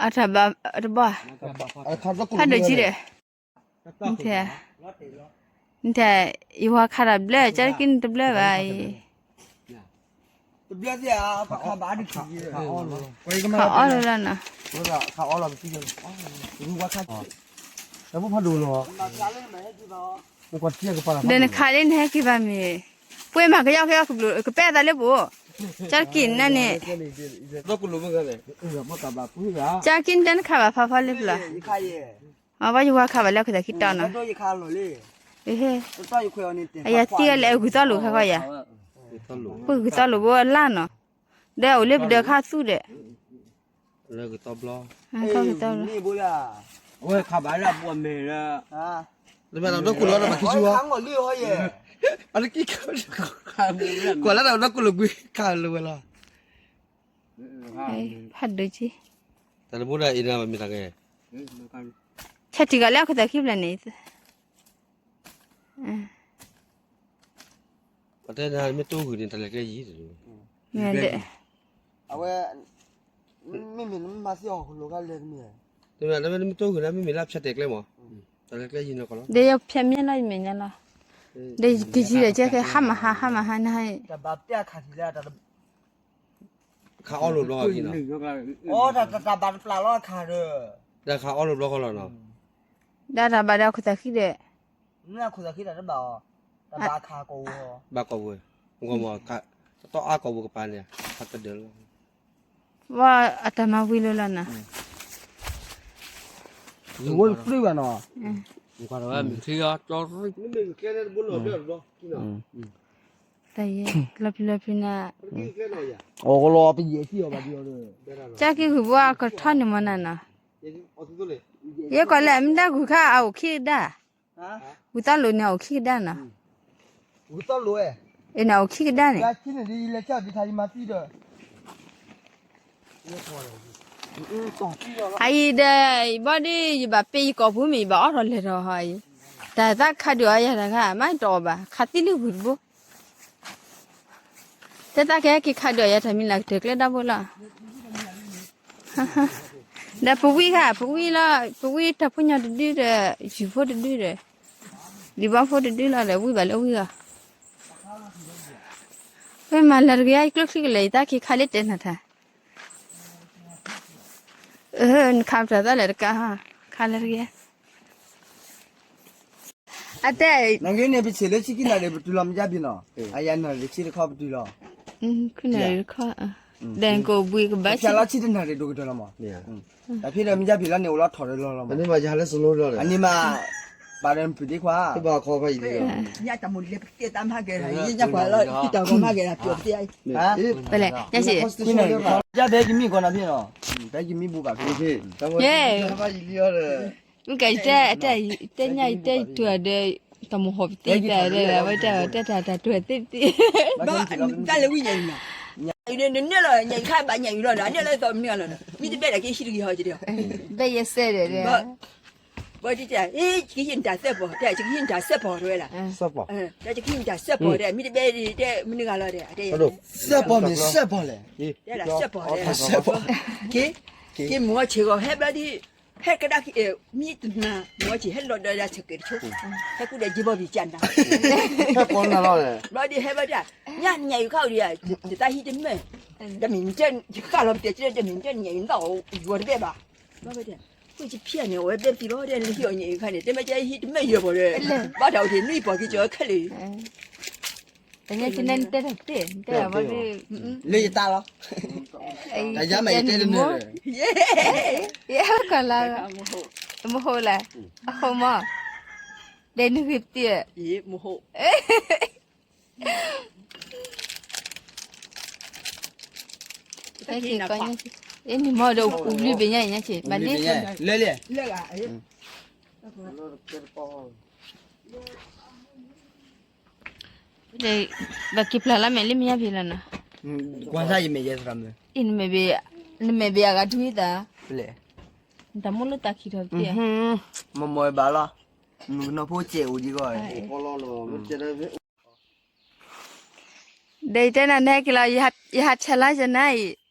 အတၢ်ဘၣ်တဘၣ်, ဖးဒိၣ်ကံဒီး နထဲ, နထဲ, ယဝၤခးတၢ်ဘျၢ ကၠီတကံန့ၣ်တဘျၢဘၣ်အံၤ, ခးအီၣ်လၢလီၤနီၤ, ဒီးနခးလၢနဟဲက့ၤဘၣ်မ့ၢ်, ပှ့ၤမၤကယီကယီကဘျိး ကပဲၢ်သးလၢပအိၣ်, ကၠီတကံန့ၣ်န့ၣ်, ကၠီတကံန့ၣ်တနခးဘၣ်ဖးဖီလၢပျီ, အဝဲယဝၤခးဘၣ်လၢအခိၣ်သးခံတီၤနီၤ, အယၤသံဝဲလၢအဂုၤသီလိာ်ခါခီယၤ, ပဂုၤသီလိာ်ဘိလၢ်နီၤ, ဒီးအိၣ်လၢပဒၢးခါသူၣ်ဒီး, လၢဂုၤသီဘျီ, အဝဲခးဘၣ်လၢအဘိအမဲာ်လၢ, တမ့ၢ်ဒီးခိၣ်လီၤဒီးဘၣ်ခံဆူအီၤ, ကွၢ်လၢတၢ်ဒီးခိၣ်လိာ်ကွံခးလၢဝဲလီၤ, ဖးဒိၣ်က့, တၢ်တဘိဒၣ်အံၤဒၣ်မ့ၢ်တၢ်ဂ့ၤ, ဆဲးထံၣ်ဂၤလၢအခိၣ်သးခံဖျၢၣ်န့ၣ် ပတဲနၤမ့ၢ်တိၢ်ဂုာ်န့ၣ် တၢ်လဲၤကျဲယံၤတလူၤ, အဝဲ, မ့မ့ၢ်နမ့ၢ်မၤသံအီၤကလိၤခါလဲၣ်တမ့ၢ်, တမ့ၢ်နမ့ၢ်တိၢ်ဂုာ်နၤ မ့မ့ၢ်လၢဖျဲးတဲာ်ကျဲမး, တၢ်လဲၤကျဲယံၤနီၢ်ကီၢ်လီၤ, ဒီးယဖျဲးမ့ၢ်လီၤ ယမဲာ်ညါလီၤ, ဒီးယကယံၤဒီးကဲခဲ ဟါမဟါ ဟါမဟါနၤ, ခးအီၣ်လိာ်ဘျီ, တၢ်ဘၣ်တပျၢ်လီၤခါဒီး, တၢ်ခးအီၣ်လိာ်ဘျီဃီလီၤနီၤ, ဒီးတၢ်ဘၣ်ဒီးအခိၣ်သးခံဒီး, ဘၣ်ကိာ်ပူၤ, တတီအါကိာ်ပူၤကပၤန့ၣ်, ဟးကဒၢးလီၤ, ဝဲအတၢ်မၤဝံၤလၢလီၤနီၤ, ယဝဲတပျုၢ်ဘၣ်နီၤ, တၢ်ယဲ, လီၤဖံလီၤဖံနၤ, အီၣ်ကလီၤပယဲၢ်ထံအီၤဘၣ်ဒီး, ကၢ်က့ၤဂုၤဘိအကထီၣ်န့ၣ်မ့ၢ်နၤနီၤ, ယဲကွၢ်လၢအမ့ၢ်ဒၣ်ဂုၤခါအအိၣ်ခံကဒါ, ဂုၤသီလိာ်န့ၣ်အိၣ်ခံကဒါနီၤ, အန့ၣ်အိၣ်ခံကဒါန့ၣ်, အအံၤဒီး ယဘီဒီး ယဘၣ်ပ့ၤယကိာ်ပူၤမ့ၢ် ယဘၣ်အီၣ်ထီၣ်လဲၤထီၣ်ဟီအံၤ, တၢ်သးခးဒုးအီၤယၤတခါ မ့ၢ်တအီၣ်ဘၣ် ခးသံလၢဂုၤတဘိ, တဲသးကဟဲက့ၤခးဒုးအီၤယၤတၢ်မံၤလၢကတၢၢ်ကျဲဒီဘိလီၤ, ဒီးပဝံၣ်ခါ ပဝံၣ်လီၤ ပဝံၣ်တၢ်ဖိညီတဒုဒီး ယုၢ်ဖိတဒုဒီး ဒံးဘီဖိတဒုလီၤဒီး ဝံၣ်ဘၣ်လၢဝံၣ်အီၤ, ဝဲမၤလၢတဂ့ၤ ယကျိချံကလဲာ် ယသးက့ၤခးလၢတဲနၤထါ နခးပတၢ်သးလဲၣ်တကး, ခးလၢတဂ့ၤ, အတဲ, နဂ့ၤန့ၣ် ပဆ့းလၢဆံခံနၣ်ရံၣ် ပတုၤလီၤမ့ၢ်ယါဘ့ၣ်နီၤ, အယၤနၣ်ရံၣ်ဆံတခီပတုၤလီၤ, နၣ်ရံၣ်တခီ, ဒီးကဘှံးကဘၣ်ဆံ, ဖျါလီၤဆံတနၣ်ရံၣ်ဒိၣ်ကတၢၢ်လီၤမး, တၢ်ဖဲဒီးမ့ၢ်ယါဘ့ၣ်လီၤန့ၣ် အိၣ်လီၤထီၣ်ဒီးလီၤလီၤမး, အန့ၣ်မး, ပာ်ဒီးနပုၢ်သ့ခွါ, ညါတၢ်မိၣ်လဲၤပကတဲတၢ်မၤကဲ, ညါကွၢ်လီၤ တၢ်ဂီၤမၤကဲ, ပျီၣ်ပသ့, ပလဲၣ်, ညါဆံး, ယါဘဲကမံၣ်ကီးနၤဖဲနီၤ, ဘဲကမံၣ်ဘူဘၣ်ဖဲ, ယဲ, မ့ၢ်ကတဲ, တဲညါ ယတဲတုၤဒီး, တၢ်မိၣ်ဟီၣ်ပသံတၢ်ဒီး အဝဲတဲတၢ်တၢ်တွဲၢ်သ့ပသံ, ဘၣ်လဲၤဝံၣ်ညါအံၤနီၤ, နနဲၣ်လီၤ ညါအံၤခါဘၣ်ညါအံၤလီၤဒီး အနဲၣ်လီၤသီမနုၤအလီၤဒီး မ့ၢ်တဘဲဒၣ်က့ၤဟံၣ်တဂ့ၤဟီကဒီး, ဘဲယဲစဲဒီး, ဘၣ်တံၢ်တၢ်, ကဟံၣ်နတၢ်စဲးပီၤ တဲ ကဟံၣ်နတၢ်စဲးပီၤတဲဝဲဒၣ်, တဲကဟံၣ်နတၢ်စဲးပီၤတဲ မ့ၢ်တဘဲဒၣ်တဲမနုၤဂၤလီၤဒီး, စဲးပီၤမ့ၢ်စဲးပီၤလဲၣ်, တဲဒၣ်စဲးပီၤတဲ, က့ၤ, က့ၤမုၢ်အီၣ်ဆ့ၣ်ဂီၤဟဲဘျီဒ် ဟဲကဒါခံ, မံတနၤ မုၢ်အီၣ်ဆ့ၣ် ဟဲလီၤဒီးဒၣ်ဆၢၣ်ကဲၤတဆိ, ဟဲကူဒီးယ့ဘီဘံၣ်ကၢ်နၤ, ဘျီဒ်ဟဲဘျီဒၣ်, ညါနညါအံၤခါအံၤဒီး, တၢ်ဟံၣ်တမ့ၢ်, တမ့ၢ်နတဲ, ယဃၣ်လီၤပတဲ တမ့ၢ်နတဲနညါအံၤနသးအီၤယိၤတဘဲဘၣ်, ဘျီဝဲတဲ, ဃုဆံဖျဲၣ်န့ၣ် အဝဲဘဲပသံလီၤ တဲလၢဟံၣ်အီၤညါအံၤခါန့ၣ် တဲမ့ၢ်ကဟံၣ်တမ့ၢ်ယိၤဘၣ်ဒီး, ဘၣ်တၢ်အိၣ်တ့ၢ်နွံပီၢ်က့ၤကီၤခဲလၢာ် တၢ်ညါက့ၤန့ၣ် နတဲတၢ်သ့ၣ် နတဲအဝဲသ့ၣ်, လၢယတၢ်လီၤ, တၢ်ယါမးယတဲတနၢၤ, ယဲကီၢ်လၢ, မဟိလဲၣ်, အဃိမး, ဒဲနုၤဂ့ၤပတံၢ်, နမ့ၢ်ဒီးအိၣ်ဘျုးဘ့ၣ်ညါအံၤညါဆ့ၣ် ဘၣ်န့ၣ်, လၢလၢ ဘၣ်က့ၤပျၢ်လၢမဲာ်လၢမ့ၢ်ယါဘ့ၣ်လီၤနီၤ, ကွၢ်စၢ်ယမဲာ်ယဲသရၣ်မုၣ်, အံၤ နမဲာ်ဘ့ၣ်အဂၤဒုးသး, နတၢ်မိၣ်လၢတၢ်ခံးထီၣ်ပသံ, မ့ၢ်မ့ၢ်ဘၣ်လီၤ, မုၣ်ကနီၤဖိစဲးအိၣ်ဒံးဂီၢ်, ဒီးယတဲနၤနဲက့ၤလီၤ, ယဟးဆဲးလါယနၤအံၤ, အံၤ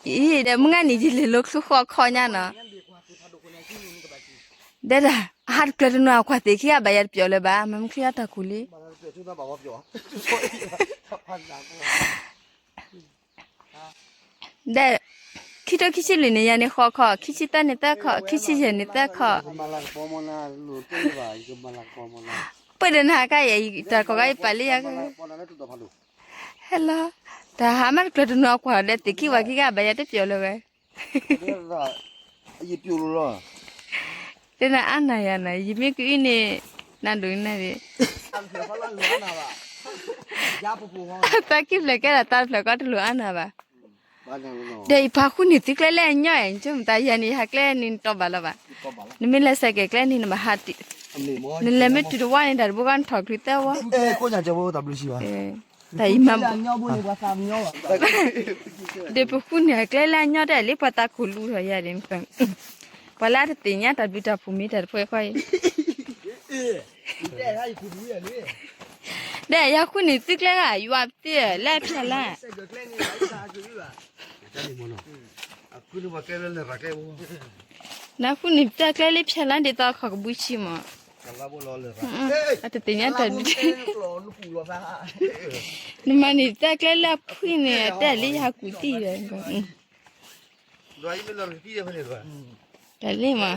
ဒီးမုၢ်ဂၤန့ၣ် ယလဲၤလိာ်ချုဃီခီညါနီၤ ဒဲဒၣ်, အဟးတကျၢၤတနီၤအကွၢ်သ့ၣ်ခံဂၤဘၣ်ယၤတပျီၤလၢၤဘၣ်, မ့ၢ်မချံအတၢ်ကူၣ်လံ. ဒဲ, ခံထိခံဆံလွံၢ်န့ၣ် ယၤန့ၣ်ဃိးခီၣ်, ခံဆံသၢန့ၣ်သၢခီၣ်, ခံဆံယဲၢ်န့ၣ်သၢခီၣ်. ပှဲၤဒီးနၤကါယဲၢ် တၢ်ကီၢ်ဂၤအံၤပာ်လၢယၤက, ဟဲလီၤ, တၢ်ဟးမးတကျၢၤတနီၤအကွၢ်ဒီးသ့ၣ်ခံဝဲခံဂၤဘၣ်ယၤတပျီၤလၢၤဝဲ. တဲနၤအါနၤယၤနၤ ယမ့ၢ်ကအုၣ်န့ၣ်, နဒိးနၤဒံး, သးကံၢ်ဖျၢၣ်ကဲဒၣ်သးတဖျၢၣ်ကီတလိၣ်အါနၤဘၣ်. ဒီးယပှၤဃုန့ၢ်သုကျဲလၢအညီ, ဆိကမိၣ်သးယၤန့ၣ် ယဟးကျဲန့ၣ်နတီဘၣ်လီၤဘၣ်. နမ့ၢ်လဲၤစဲးကဲၤကျဲန့ၣ် နဘၣ်ဟး, နလဲၤမ့ၢ်တုၤတဝီန့ၣ် တၢ်တဘိကီနထီၣ်ချုးသၢဝီ, တၢ်အံၤမၤ ဒီးပဃုန့ၢ်အကျဲလၢအညီတဲလၢပှၤသးခိၣ်လူထီၣ်ယၤဒ်, ပှၤလၢအတသ့ၣ်ညါတၢ်ဘျုးတၢ်ဖှိၣ်မ့ၢ်တၢ်တပှဲၤဃီအံၤ, ဒီးယဃုန့ၢ်သုကျဲဂၤ ယွၤပသ့လၢအဖျါလၢ နဃုန့ၢ်ပတၢ်ကျဲလၢဖျါလၢဒ်သိးခီၣ်ကဘုးဆံမး, အတသ့ၣ်ညါတၢ်ဒုး, နမၤန့ၢ်တၢ်ကျဲလၢအဖှံန့ၣ် တဲလၢယဟးကူၣ်သံဒီး, တၢ်လ့မး,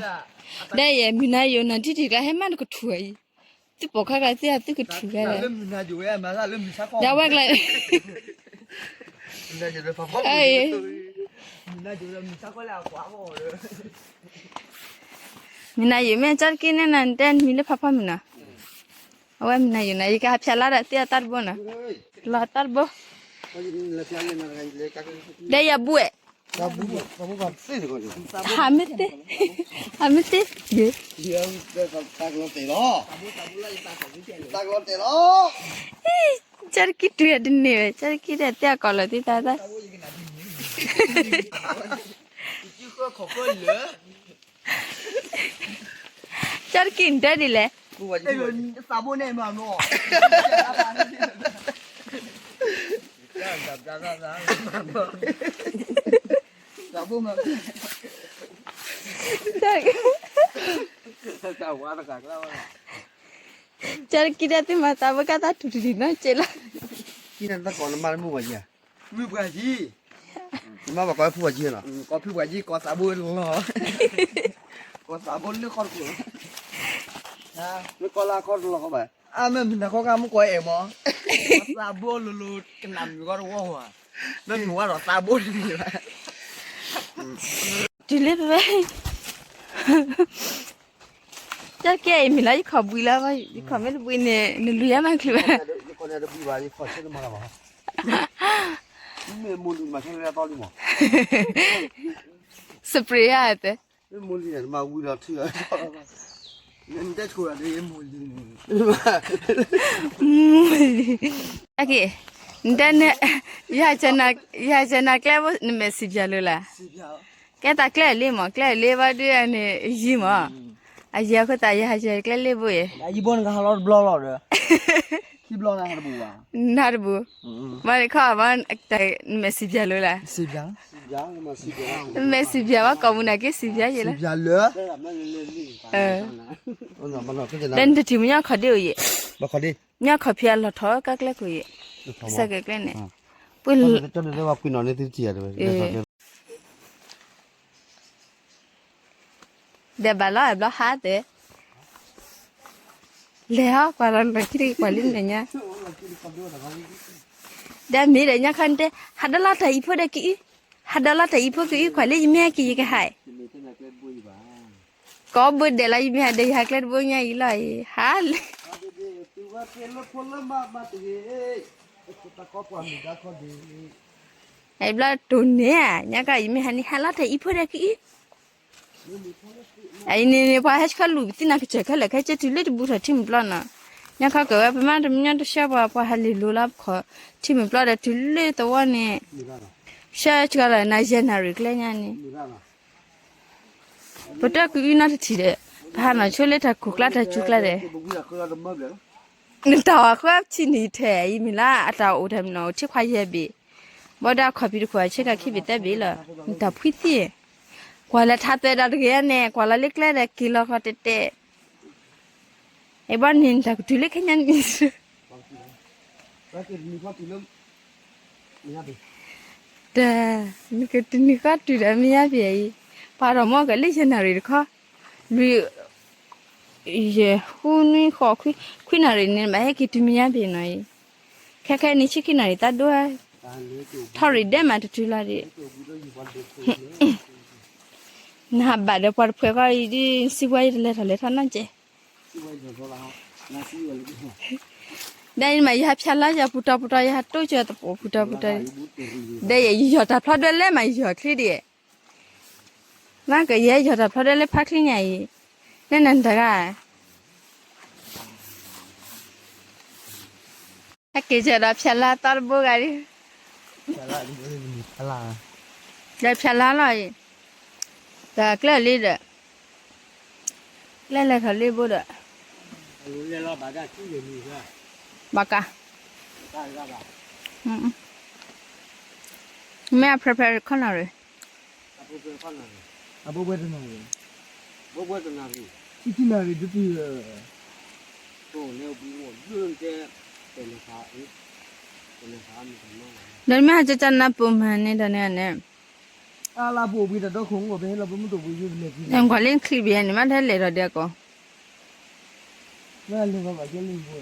ဒီးယဲမုၢ်နၤယိာ်နၤဒ်တံၢ်ကျါဟဲမးတကထူၣ်အံၤ, သုပိာ်ခါကျါသ့ၣ်သုကထူၣ်ဂၤလၢ, ဒၣ်ဝဲကျါ မုၢ်နၤယိာ်မ့ၢ်ကၠီတက့ၢ်န့ၣ်နၤ နတဲနမံၤလၢဖးဖီမုၢ်နီၤ, အဝဲမုၢ်နၤယိာ်နၤ ယကဟးဖျါလၢဒၣ်သ့ၣ်အတၢ်တဘိနီၤ, လီၤတၢ်တဘိ, ဒီးယဘှဲး, ဟးမ့ၢ်သ့, ဟးမ့ၢ်သ့, ယဲ တၢ်ကလီတဲာ်လီၤ, ကၠီတကံၢ်တုၤတန့ၢ်ဝဲ ကၠီတကံၢ်ဒီးတဲအကီၢ်လီၤသ့ၣ်သးသး, ကၠီတကံၢ်နတဲဒ်လဲၣ်, သးဘိန့ၣ်မၤနီၤ, သးဘိမၤ ကၠီတကံၢ်ဒီးသုမၤသးဘိကါသးထူၣ်ထူၣ်နီၤက့လီၤ, ကံၢ်နတၢ်ကီၢ်နမါတမုၢ်ဝဲယၤ, မုၢ်ပှၤယံၤ, နမါဘၣ်ကီၢ်ဖုပှၤယံၤနီၤ, ကီၢ်ဖုပှၤယံၤ ကီၢ်သးဘိလီၤ, ကီၢ်သးဘိလၢခီတကျိၤ, မ့ၢ်ကီၢ်လၢခီတလီၤခီဘၣ်, အမ့ၢ်မုၢ်နၤခီကါမ့ၢ်ကီၢ်အဲၣ်မး, ကီၢ်သးဘိလိၤလိၤ ကနၣ်မုၢ်ဂီၢ်တဝီဝဲ, မ့ၢ်မုၢ်ဝါဒီးသးဘိတမံၤဘၣ်, တုၤလၢပဝဲ ကဲကဲအံၤမ့ၢ်လၢယခီၣ်ဘှံးလီၤ, ယခီၣ်မ့ၢ်တဘှံးန့ၣ် နလူၤယါမၤချုးဘၣ်, ယခီၣ်န့ၣ်တဘှံးဘၣ်, ယခီၣ်ဆၢတမၤလၢၤဘၣ်, မ့ၢ်မူလံမၤဆၢလၢအသီလံမး, စပရ့ၤဧါတဲ, မ့ၢ်မူလံန့ၣ် တမၤဝံၤဒီးထံၣ်လီၤ, နတဲဆိဒီး မူလံန့ၣ်, မူလံ, နတဲန့ၣ်, ယဟးစဲးနၤကျဲဘိ နမဲာ်စံၣ်ပၠၣ်လိၤလၢ် ကဲသးကျဲအလ့မး ကျဲအလ့ဘၣ်ဒုးန့ၣ် ယံၤမး, အယံၤအဃိသတး ယဟးစဲးကျဲလ့ဘိအံၤ, ယံၤဘိနကဟးလီၤတဘျီလီၤဒီး, ခံဘျီနဟးတဘူၣ်ဘၣ်, နဟးတဘူၣ်, မ့ၢ်တခီဘၣ်, နမဲာ်စံၣ်ပၠၣ်လိၤလၢ်, မဲာ်စံၣ်ပၠၣ်ဘၣ် ကိးမုၢ်နၤက့စံၣ်ပၠၣ်ယဲလၢ်, ဒီးနတထံၣ်မညီခီၣ်ဒ့အိၣ်ယဲ, မညီခီၣ်ဖံးအလီၤထီၣ်ကါကျဲခိၣ်ယဲ, စဲးကဲကျဲန့ၣ်, ပှ့ၤလၢ ဒီးဘၣ်လီၤဘျီဟါသ့, လဲၤဟီကွၢ်လီၤလီၢ်ခံတက့ၤကွၢ်လံနညါ, ဒီးမ့ၢ်ဒီးညါခီနတဲ ဟးဒီးလီၤတၢ်အံၤဖိဒီးကအု, ဟးဒီးလီၤတၢ်အံၤဖိကအု ကွၢ်လၢယမ့ၢ်ဟဲက့ၤယကဟး, ကိးဘၢဒဲးလီၤ ယမ့ၢ်ဟးဒီးယဟးကျဲတဘိညါအံၤလီၤအံၤ ဟါလၢ အဘျီတိၢ်န့ၣ်ဧါ ညါကီၢ်ယမ့ၢ်ဟးန့ၣ် ဟးလီၤတၢ်အံၤဖိဒီးကအု, အံၤန့ၣ်န့ၣ် ပှၤဟဲဆှၢလူၤပသံနၤကစၢၢ်ခဲလၢာ်ခဲဆ့တုၤလၢတဘူးထီၣ်ထံမုၢ်ပျီနီၤ, ညါခီကဝဲပမၤတမညီတဆှၢပှၤ ပှၤဟးလ့ၢ်လိၤလီၤပခီၣ်ထံမုၢ်ပျီဒီးတုၤလၢသဝီန့ၣ်, ဆှၢကလီၤနၤယဲၢ်နၣ်ရံၣ်ကျဲညါန့ၣ် ပတၢ်ကအုနီတထံၣ်ဒီး ပဟးနီၤဆိလၢတၢ်ခိၣ်ကျါတၢ်စူၤကျါဒီး နတၢ်ဝၤဃၢဖဆံနံၤထဲအံၤမ့ၢ်လၢအတၢ်အိၣ်တၢ်မံၤနီၤ အိၣ်ထံခွါယဲၢ်ဘ့ၣ်, ဘၣ်ဒီးအခီၣ်ဖံးတခိၣ်အဆၢကၢ်ခံဘ့ၣ်သၢဘ့ၣ်လီၤ, နတၢ်ဖှံသံ, ကွၢ်လၢထးသဲဒီးတဂ့ၤန့ၣ် ကွၢ်လီၤလၢကျဲဒီးက့ၤလီၤဃီတဲတဲ, အဘၣ်န့ၣ်တၢ်ကတုၤလၢခဲညါန့ၣ်, တၢ်, နကတနံၤဃီတုၤဒီးမ့ၢ်ယါပှဲၤအံၤ, ပာ်ထီၣ်မီၢ်ကလၢယနၣ်ရံၣ်တခီ, လွံၢ်, ယဲၢ်, ဃုနွံဃိး, ခွံနၣ်ရံၣ်န့ၣ် ဘၣ်ဟဲက့ၤတုၤမ့ၢ်ယါပှဲၤနီၤအံၤ, ခဲခဲန့ၣ်ဆံခံနၣ်ရံၣ်သးဒိ, ထီၣ်ရံၣ်ဒဲးမးတတုၤလီၤဒံး နဟးဘၣ်ဒီးပှၤတဖှဲးဃီအံၤဒ် စံးဝဲယတလဲၤထီၣ်လဲၤထီၣ်နီတစဲး, ဒ်အံၤမး ယဟးဖၠးလါယၤပူၤတီၤပူၤတီၤ ယဟးတိစၢၤသပှၢ်ပူၤတီၤပူၤတီၤ, ဒီးယယီၤတၢ်ဖျီဒၢလဲၣ်မး ယယီၤချ့ဒံး, မ့ၢ်ကယဲယီၤတၢ်ဖျီဒၢလၢဖးချ့ညါအံၤ, နဲနၤတဂၤ ဟဲက့ၤစၢၤဒီးဖၠးလါသီတဘိဂၤဒ်, ဒီးဖၠးလါလီၤအံၤ, ဒီးကျဲလံဒီး, ကျဲလဲၤထီၣ်လံဘိဒီး, ဘၣ်ကါ, မ့ၢ်အဖျဲဖျဲခီနီၤရံၣ် အဘိဘဲတနၣ်ရံၣ်, ဆံခံနၣ်ရံၣ်ဒုးတုၤ, ဒီးမ့ၢ်ဟးကကနၢ်ပိာ်မၤန့ၣ်ဒီးန့ၣ်န့ၣ်, အလါပိာ်ဘှံးတၢ်ဒီခိၣ်မ့ၢ်ဘဲဟဲလီၤပမ့ၢ်တိာ်ဘှံးယိၣ်တလဲၤခံ, ကွၢ်လၢချံဘၣ်န့ၣ် မ့ၢ်ထဲလဲၤထီၣ်ဒဲးကီး, မ့ၢ်လဲၤဘၣ်ဘၣ်ကဲလံဘိ,